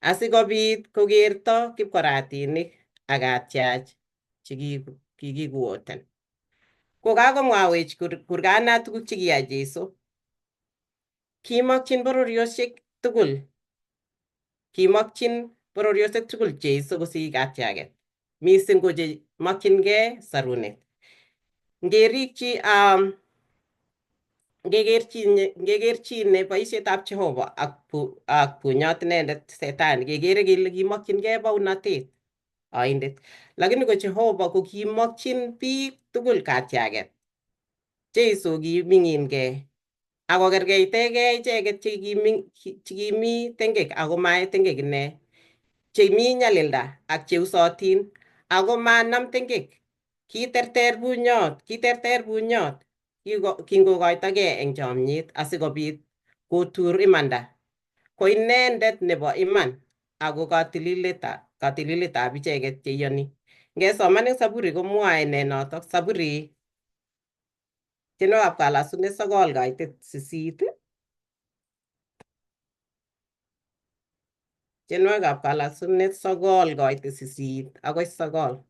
asikobit kokerto kipkoratinik ak atyach chekikikuoten. Kokakomwawech kurgana tuguk chekiyai Jesu. Kimokchin bororiosiek tugul kimokchin bororiosiek tugul Jesu kosich katiaget. Mising ko chemokyingei sarunet. Ngerikyi ngekerchine boisietab Jehova ak bunyot inendet Setani kekere kele kimokyingei bounatet oindet. Lakini ko Jehova ko kimokchin biik tugul katiaget. Jesu kiming'inkei ak kokerkeitekei icheket chekimi tengek ako mayai tengek ine, chemi nyalilda ak cheusotin ako manam tengek. Kiterter bunyot, kiterter bunyot kingokoitogei eng chomyet asikobit kotur imanda. Ko inendet nebo iman ako katililetab icheket cheiyoni. Ngesoman eng Saburi komwoe ine notok Saburi tienwogikab kalasunet 9 kaitet 8. Tienwogikab kalasunet 9 kaitet 8 akoi 9.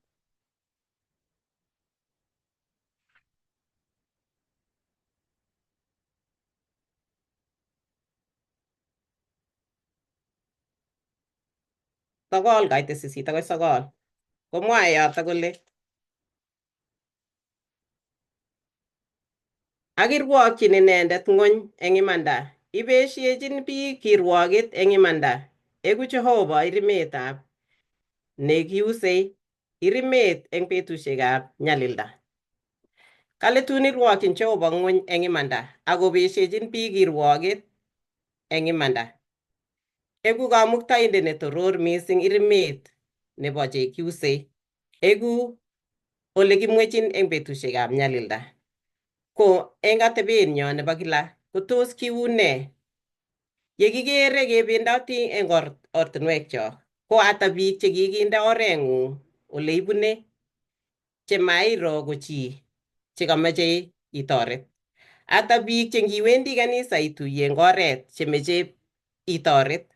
9 kaitet 8 akoi 9 komwoe yoto kole ak irwokyin inendet ng'wony eng imanda ibesiechin biik kirwoket eng imanda eku Jehova irimetab nekiusei irimet eng betusiekab nyalilda. Kale tun irwokyin Jehova ng'wony eng imanda akobesiechin biik kirwoket eng imanda. Eku kamuktaindet netoror mising irimet nebo chekiusei. Eku ole kimwechin eng betusiekab nyalilda. Ko eng atebenyo nebo kila ko tos kiu nee? Yekikere kebendoti eng ortinwekchok ko ata biik chekikinde oreng'ung ole ibune chemairo ko chi chekamache itoret. Ata biik che ngiwendi kanisa ituiye eng oret chemeche itoret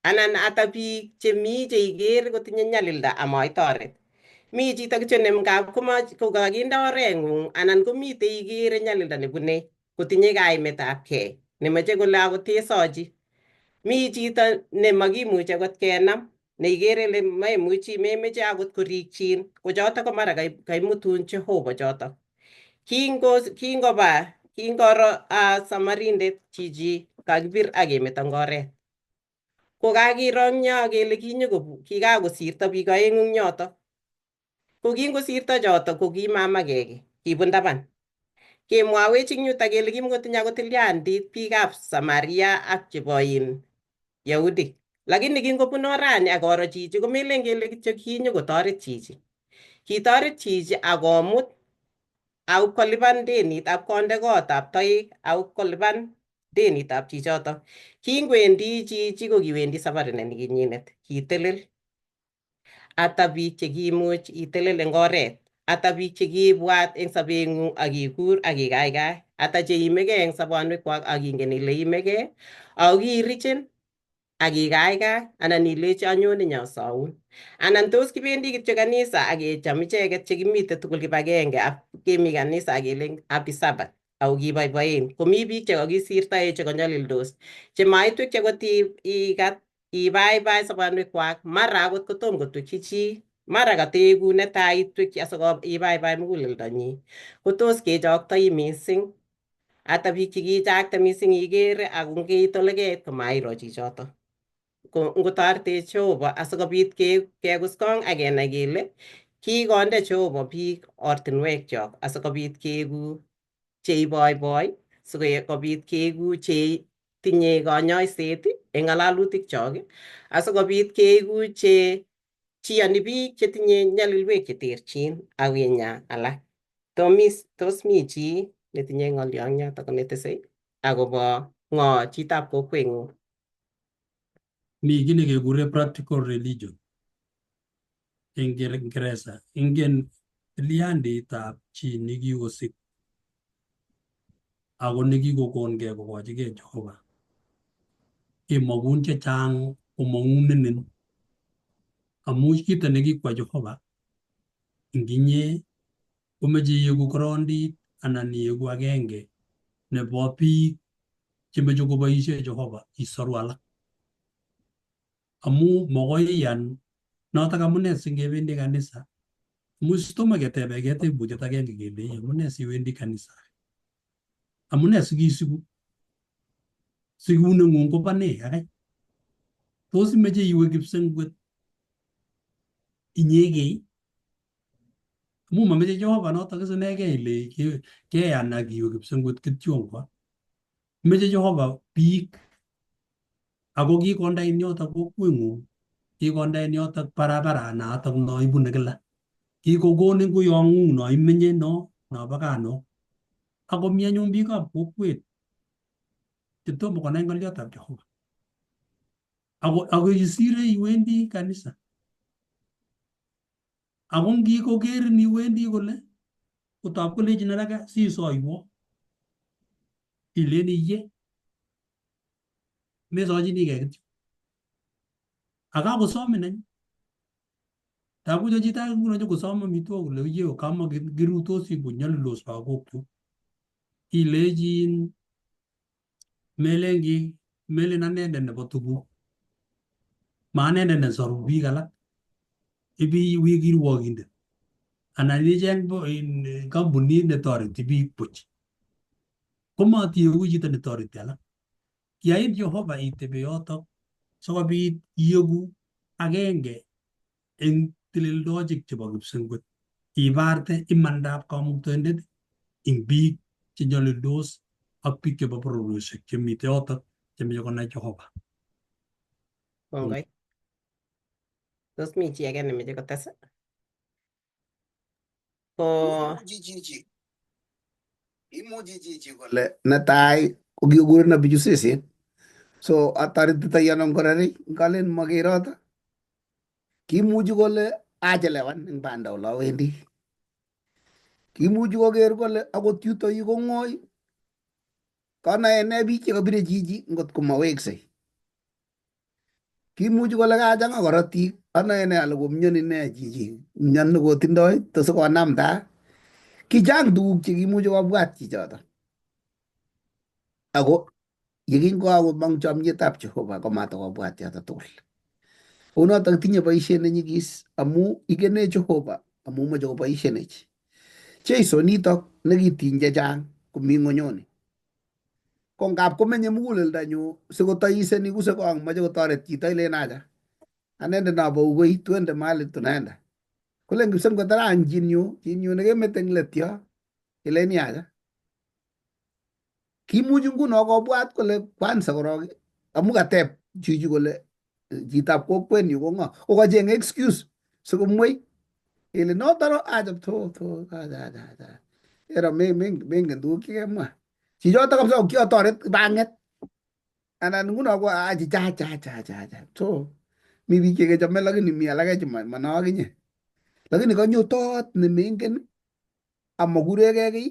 anan ata biik chemi cheikere kotinye nyalilda amaitoret. Mi chito kityo ne ngap kokakinde oreng'ung anan komitei ikere nyalilda nebune kotinye kaimetabkei nemoche kole akot tesochi. Mi chito nemakimuchi akot kenam neikere ile memuchi memeche akot korikchin ko chotok ko mara kaimutun Jehova chotok. Kingoba kingoro Samarindet chichi kakibir ak kemeto eng oret. Ko kakiro eng yo kele kikakosirto biik aeng'u eng yotok. Ko kingosirto chotok ko kimamakeki, kibun taban. Kemwawech eng yutok kele kimukotinye akot tilyandit biikab Samaria ak chebo Yahudi. Lakini kingobun orani akoro chichi komelen kele kityo kinyokotoret chichi. Kitoret chichi akomut ak kolipan denit ak konde kotab toek ak kolipan denitab chichotok. Kingwendi chichi ko kiwendi safari nekinyinet, kitelel. Ata biik chekiimuch itelel eng oret, ata biik chekiibwat eng sobeng'ung ak ikur ak ikaikai, ata cheimegei eng sobonwekwak ak ingen ile imegei, ako kiirichin ak ikaikai anan ilechi anyone nyosoun. Anan tos kibendi kityo kanisa ak kecham icheket chekimite tugul kibagenge ak kemi kanisa ak kelen happy Sabbath ako kiboiboen. Komi biik chekakisirtoe chekanyalildos chemaitwekchi akot ikat ibaibai sobonwekwak mara akot kotom kotwekchi chi mara kateku netai itwekchi asiko ibaibai muguleldonyi kotos kechoktoi mising. Ata biik chekichakte mising ikere ako nkeit ole keit komairo chichoto. Ko ngotoretech Jehova asikobit kekuskong ak kenai kele kikonde Jehova biik ortinwekyok asikobit keeku cheiboiboi sikobit keeku chetinye konyoiset eng ng'alalutikchok asikobit keeku che chiyoni biik chetinye nyalilwek cheterchin ak kinya alak. Tos mi chi netinye ng'olyo eng yotok netese akobo ng'o chitab kokweng'ung? Mi kiy nekekure practical religion eng Kiingereza. Ingen tilyanditab chi nekikosik ako nekikokongei kokochigei Jehova. Kemokun chechang komong'unenen amu kito nekikwa Jehova ing inye komeche ieku korondit anan ieku agenge nebo biik chemeche koboisie Jehova isoru alak. Amu mokoi iyan notok amune singebendi kanisa much tomo ketebekee tebutiet agenge kele amune siwendi kanisa, amune sikisiku, sikuneng'ung kobo nee akai? Tos imeche iwe kipsengwet inyegei? Amu mameche Jehova notok isinegei ile keyan ak iwe kipsengwet kityongwa. Meche Jehova biik ako kikondein yotok kokweng'ung, kikondein yotok barabara notok no ibune kila. Kikokonin kuyong'ung no imenye no nobo gaa no. Ako mi anyun biikab kokwet chetomo konai ng'olyotab Jehova. Ako isire iwendi kanisa. Ako ngikokerin iwendi kole kotab kolechin haraka sisoiwo. Ilen iye. Mesochinigei kityo. Akakosomin any. Takucho chito age nguno nyokosom amitwogik kole iye kama kirutosi konyalildos lagokchuk. Ilechin melen ki melen anendet nebo tuguk. Ma anendet nesoru biik alak. Ibi wi kirwokindet. Anan icheng kampunit netoreti biik buch. Komatieku chito netoreti alak. Kiyain Jehova itebe yotok sikobit ieku agenge eng tilildochik chebo kipsengwet. Ibarte imandab kamuktaindet ing biik chenyolildos ak biik chebo bororiosiek chemite yotok chemeche konai Jehova. Kongoi. Tos mi chi age nemeche kotes? Ko Imuchi chichi kole netai ko kikureno bichu seset. So atoretitoi ano ngororik ngalen makeroto. Kimuchi kole achelewan eng banda ole awendi. Kimuchi koker kole akot yuto yu kong'oi kanae ne biik chekabire chichi ngot komaweksei. Kimuchi kole kachang'a korotik anae ne ale komyoni ne chichi myon nekotindoi tos konamda. Kichang tuguk chekimuchi kobwat chichoto. Ako yekingokakomong chomyetab Jehova komatokobwat yoto tugul. Kounotok tinye boisiet nenyigis amu ikene Jehova amu moche koboishenech. Jeiso nitok nekitiny chechang komi ng'onyoni. Ko ngap komenye muguleldonyu sikotoiseni kuse kong moche kotoret chito ilen acha. Anendet nabou koi twende mahali tunaenda. Kolen kipsengwet ara any chinyu, chinyu nekemete eng let yo. Ilen acha. Kimuch nguno kobwat kole kwanza korok amu kateb chichi kole chitab kokwenyu ko ng'o kokacheng excuse sikomwei kele noto no acha tho tho acha acha acha ero mengen tuguk chekemwa chichoto kabisa ko kiotoret kipang'et anan nguno ko acha cha cha cha cha cha so mi biik chekechome lakini mi alake chemano akinye lakini kanyo tot nemengen amakurekei kiy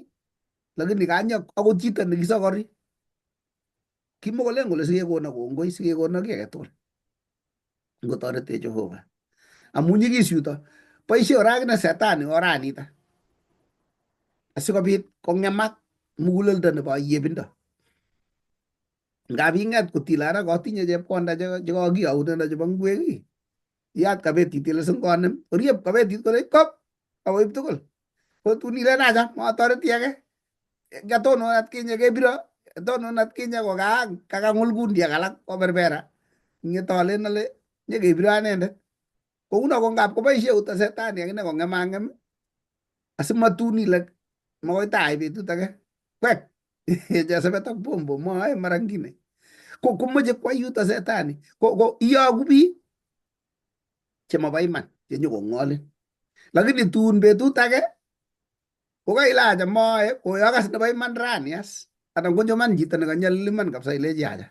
lakini kanyo akot chito nekisokori kimokolen kole sikekono kongoi sikekono kiy age tugul ngotoretech Jehova amu nyikis yuto boisie kora akine setani oranito asikobit kong'emak muguleldo nebo ayebindo ngap ing'et kotile ara kotinye chepkonda chekakiyouneno chebo ngwek ii iyat kabetit ile singonem oriep kabetit kole kop akoib tugul ko tun ilen acha matoreti age kiatonon atkinye kebiro tonon atkinye ko kakang'ul kundiek alak koberbera ng'ete alen ale nyekebiro anendet kouno ko ngap koboisie yuto setani akine kong'emang'em asimatun ile makoi tai betut age kwek chesebet ak bombo mwae mara ngine ko komoche kwai yuto setani ko iyoku biik chemobo iman chenyokong'olin lakini tun betut age kokaile acha moe koyokas nebo iman rani as anan konyo man chito nekanyalil iman kabisa ilechi acha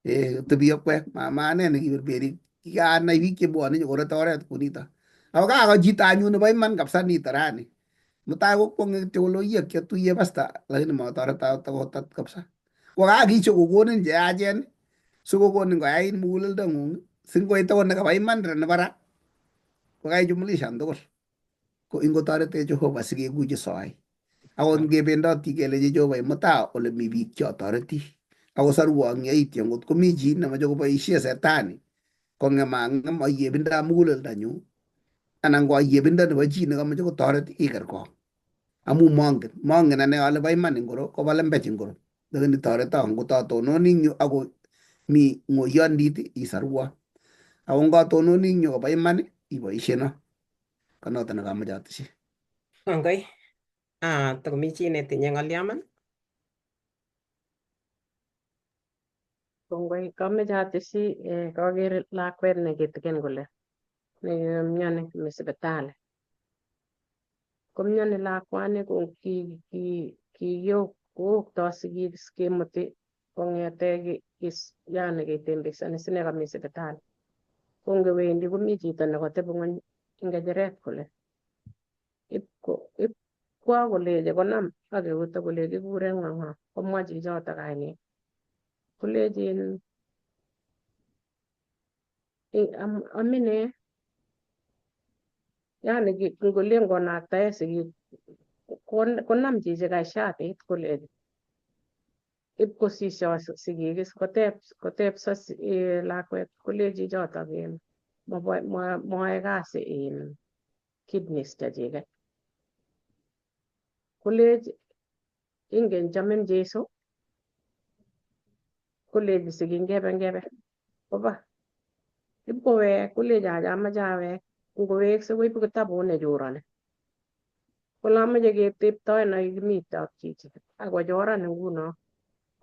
eh tebi akwek ma ane nekiberberi kikanai biik chebwone nyokorete oret kunito ako kako chito anyun nebo iman kabisa nito rani mutai kokwong'e kityo kole oye kiatuye pasta lakini motoreto takotat kabisa ko kakicho kokonin cheyachen sikokonin koyait muguleldo ng'ung singoit akot nekabo iman ra nebo ra kokaijumlishan tugul ko ingotoretech Jehova sikekuchi soai akot ngebendoti kelechi Jehova imuta ole mi biik chotoreti akosarwo ang yaityo ngot komi chi nemoche koboisie setani kong'emang'em ayebindab muguleldonyu anan ko ayebindo nebo chi nekomoche kotoret iker kong amu mongen ane ale bo iman ingoro kobo lembech ingoro lakini toreto ngot atononi eng yu ako mi ng'oyondit isarwo ako ngatononi eng yu kobo iman iboisheno konoto nekamoche atesyi. Kongoi. Ah, tokomi chi netinye ng'olyo man? Kongoi, kameche atesyi kaker lakwet nekitikin kole nekiomyoni mi sipitali. Komyoni lakwani ko kikiokto sigik kemuti kong'ete yani ketembesoni sine kami sipitali. Ko ngewendi komi chito nekatebi ng'ony eng ng'echeret kole ip kwa koleche konam ak eut ak kole kikure ng'o ng'o komwa chichoto kainet. Kolechin amine yani ngolen konaktae sigik konam chichi kai shatit kole ip kosisyo sigik is kotepso lakwet kolech chichotok in moe kasi in kidneys chechiket. Kolech ingen chamin Jesu kolechi sigik ngebe ngebe koba ipkowek kolech acha amache awek ngowekse koibu kitabut nechoroni kole amoche keteptoen akimite ak chichi akochoran nguno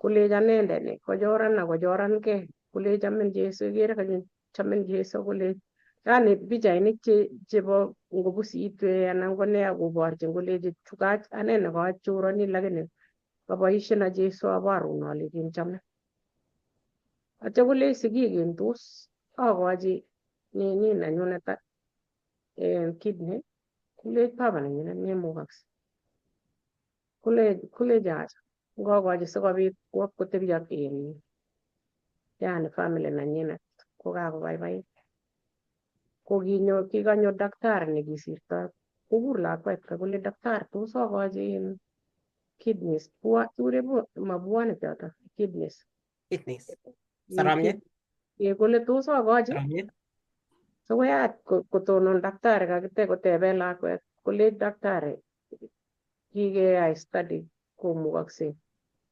kolech anendet ni kochoran akochorankei kolech chamin Jesu ikere chamin Jesu kolech yani pichainik chebo ngopusit anan ko nee akoborchin kolechi chu ane nekachoroni lakini koboishena Jesu aborun alechin chome. Atya kolech sigik in tos akochi nini nenyunet kidney kolech baba nenyunet memukakse. Kolech acha ngokochi sikobit kwo kotebi ak in yani family nenyinet kokakobaibait. Ko kinyo kikanyo daktari nekisirto kokur lakwet kole daktari tos akochi in kidneys kikure mabwonik choto kidneys. Kidneys. Soromyet. Kole tos akochi sikoyach kotonon daktari kakite koteben lakwet kolech daktari kikeyai study komukoksei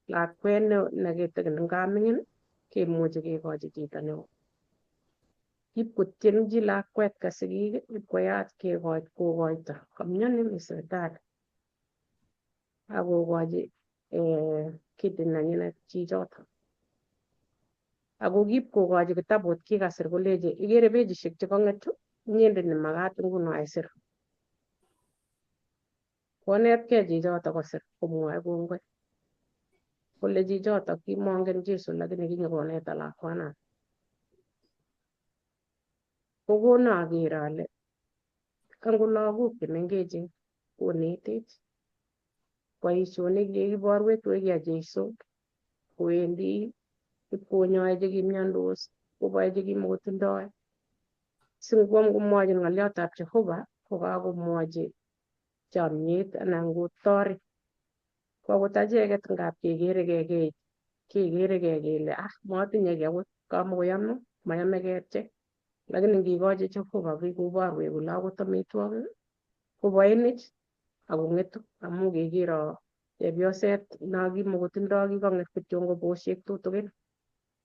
Lakwet nekitigin eng kaming'in kemuchi kekochi chito neo. Ipkotienji lakwet ka sigik ipkoyach kokoito kamyoni mi sipitali akokochi kidney nenyinet chichoton. Ako kipkokochi kitabut kikasir kolechi ikere pejishek chekong'et chu inyendet nemakat nguno isir. Konetkei chichotok kosir komwoe kongoi. Kole chichotok kimongen Jesu lakini kinyokoneta lakwanan. Kokono aker ale angot lagok chemengechen konetech boisionik chekiborwech koikia Jesu kowendi ipkonyoe chekimiondos koboe chekimokotindoi singwam komwochin ng'oliotab Jehova kokakomwochi chomyet anan kotoret. Ko akot acheket ngap kekerekei kekerekei kele ah motinye kiy akot kamokoyomo mayomekei kepchei lakini ngikochi Jehova kiy koborwech kole akot amitwogik koboenech akong'etu amu kikiro chepyoset nokimokotindoi kikong'et kityo ko boshek tutukin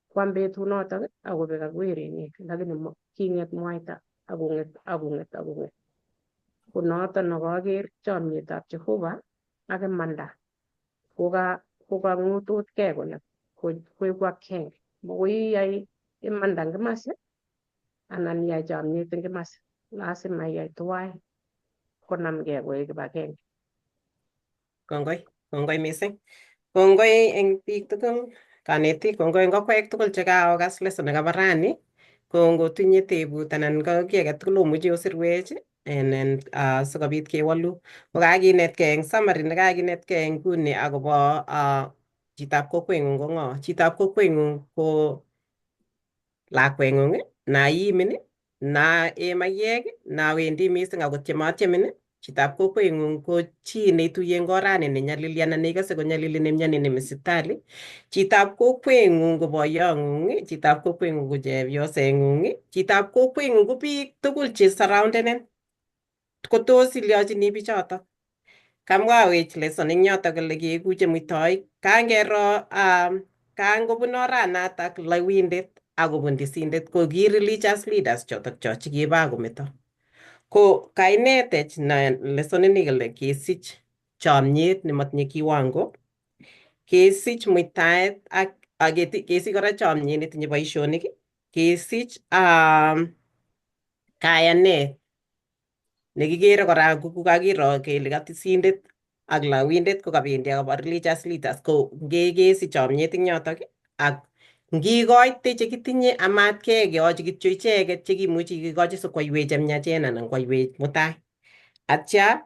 kwam betunotok akobek ak werinyi lakini king'et mwaita akong'et akong'et akong'et. Ko noton nekoker chomyetab Jehova ak imanda kokang'ututkei kole koiku akenge. Makoi iyai imanda eng kimasi anan iyai chomyet eng kimasi. Lazima iyai tuwai konamgei koek kibagenge. Kongoi, kongoi mising. Kongoi eng biik tugul, kanetik, kongoi eng okwek tugul chekaokas lesson nekabo rani. Ko ngotinye tebut anan ko kiy age tugul omuchi osirwech enen sikobit kewolu. Ko kakinetkei eng summary nekakinetkei eng nguni akobo chitab kokweng'ung ko ng'o. Chitab kokweng'ung ko lakweng'ung naimin, na ee maiyek, nawendi mising akot chematiemin. Chitab kokweng'ung ko chi neituye eng orani nenyalili anan neikose konyalili nemyoni nemi sipitali. Chitab kokweng'ung ko boyong'ung, chitab kokweng'ung ko chepyoseng'ung, chitab kokweng'ung ko biik tugul che surroundenen. Kotos ilyochini bichotok. Kamwawech lesson eng yotok kole keeku chemuitoik. Kangero kangobun oranatak lawindet akobun tisindet ko ki religious leaders chotok cho chekibakometo. Ko kainetech na lesson ini kole kesich chomyet nematinye kiwango, kesich muitaet ak kesich kora chomyet netinye boisionik, kesich kayanet nekikere kora kokakiro kele katisindet ak lawindet ko kabendi akobo religious leaders ko ngekesich chomyet eng yotok ak ngikoite chekitinye amat kekochi kityo icheket chekimuchi kikochi sikoiwech chemiachen anan koiwech mutai. Atya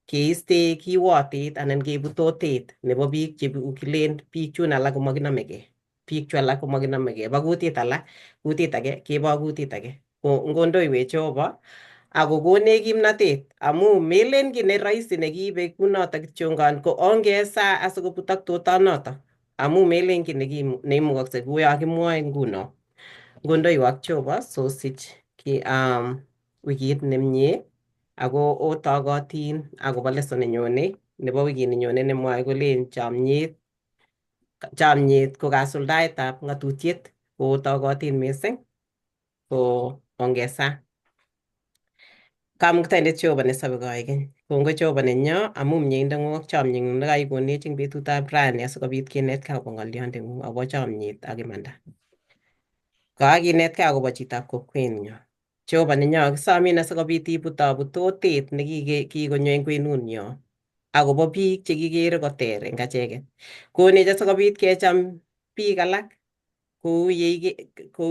keiste kiwotet anan kebutotet nebo biik chekilen biik chun alak komakinomekei, biik chu alak komakinomekei, bo kutit alak, kutit age kebo kutit age. Ko ngondoiwech Jehova akokonech kimnatet amu melen kiy ne rahisi nekiibe kunotok kityongon ko ongesaa asikobutok totonotok amu melen kiy neimukokse kuyo kimwoe nguno. Ngondoiwok Jehova sosich ki wikit nemie ako otogotin akobo lesson nenyone nebo wikit nenyone nemwoe kolen chomyet chomyet ko kasuldaetab ng'atutiet ko otogotin mising ko ongesaa. Kamuktaindet Jehova nesobe koikeny. Kongoi Jehova nenyo amu mieindang'ung ak chomyeng'ung nekaikonech eng betutab rani asikobit kinetkei akobo ng'olyondeng'ung akobo chomyet ak imanda. Kakinetkei akobo chitab kokwenyo. Jehova nenyo kisomin asikobit ibutobutotet nekikonyo eng kwenunyo akobo biik chekikere koter eng acheket. Konech asikobit kecham biik alak kou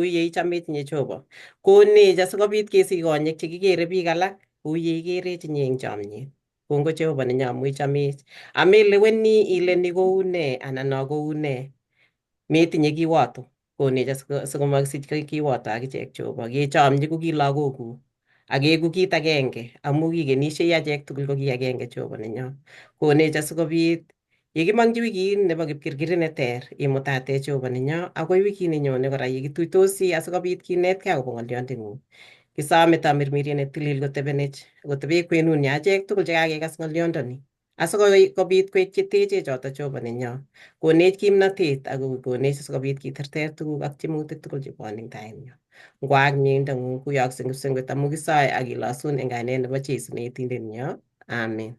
yeichamech inye Jehova. Konech asikobit kesich konyek chekikere biik alak kou yeikerech inye eng chomyet. Kongoi Jehova nenyo amu ichamech. Ameleweni ile ni kou nee anan no kou nee. Metinye kiwoto. Konech asikomakisich kiwoto akichek Jehova. Kechomchi ko ki lagokuk. Ak keeku kit agenge amu kikenishei achek tugul ko ki agenge Jehova nenyo. Konech asikobit yekimongchi wikit nebo kipkirkiri neter imutatech Jehova nenyo akoi wikit nenyone kora yekituitosi asikobit kinetkei akobo ng'olyondeng'ung. Kisome tamirmiriet netilil kotebenech kotebe kwenunyo achek tugul chekakekas ng'olyondoni. Asikobit koik cheteche choto Jehova nenyo. Konech kimnatet ak konech asikobit kiterter tuguk ak tiemutik tugul chebwone eng tainyo. Ngwaak mieindangung kuyookse eng kipsengwet amu kisoe ak kilosun eng kainet nebo Jesu neetindet nyo. Amen.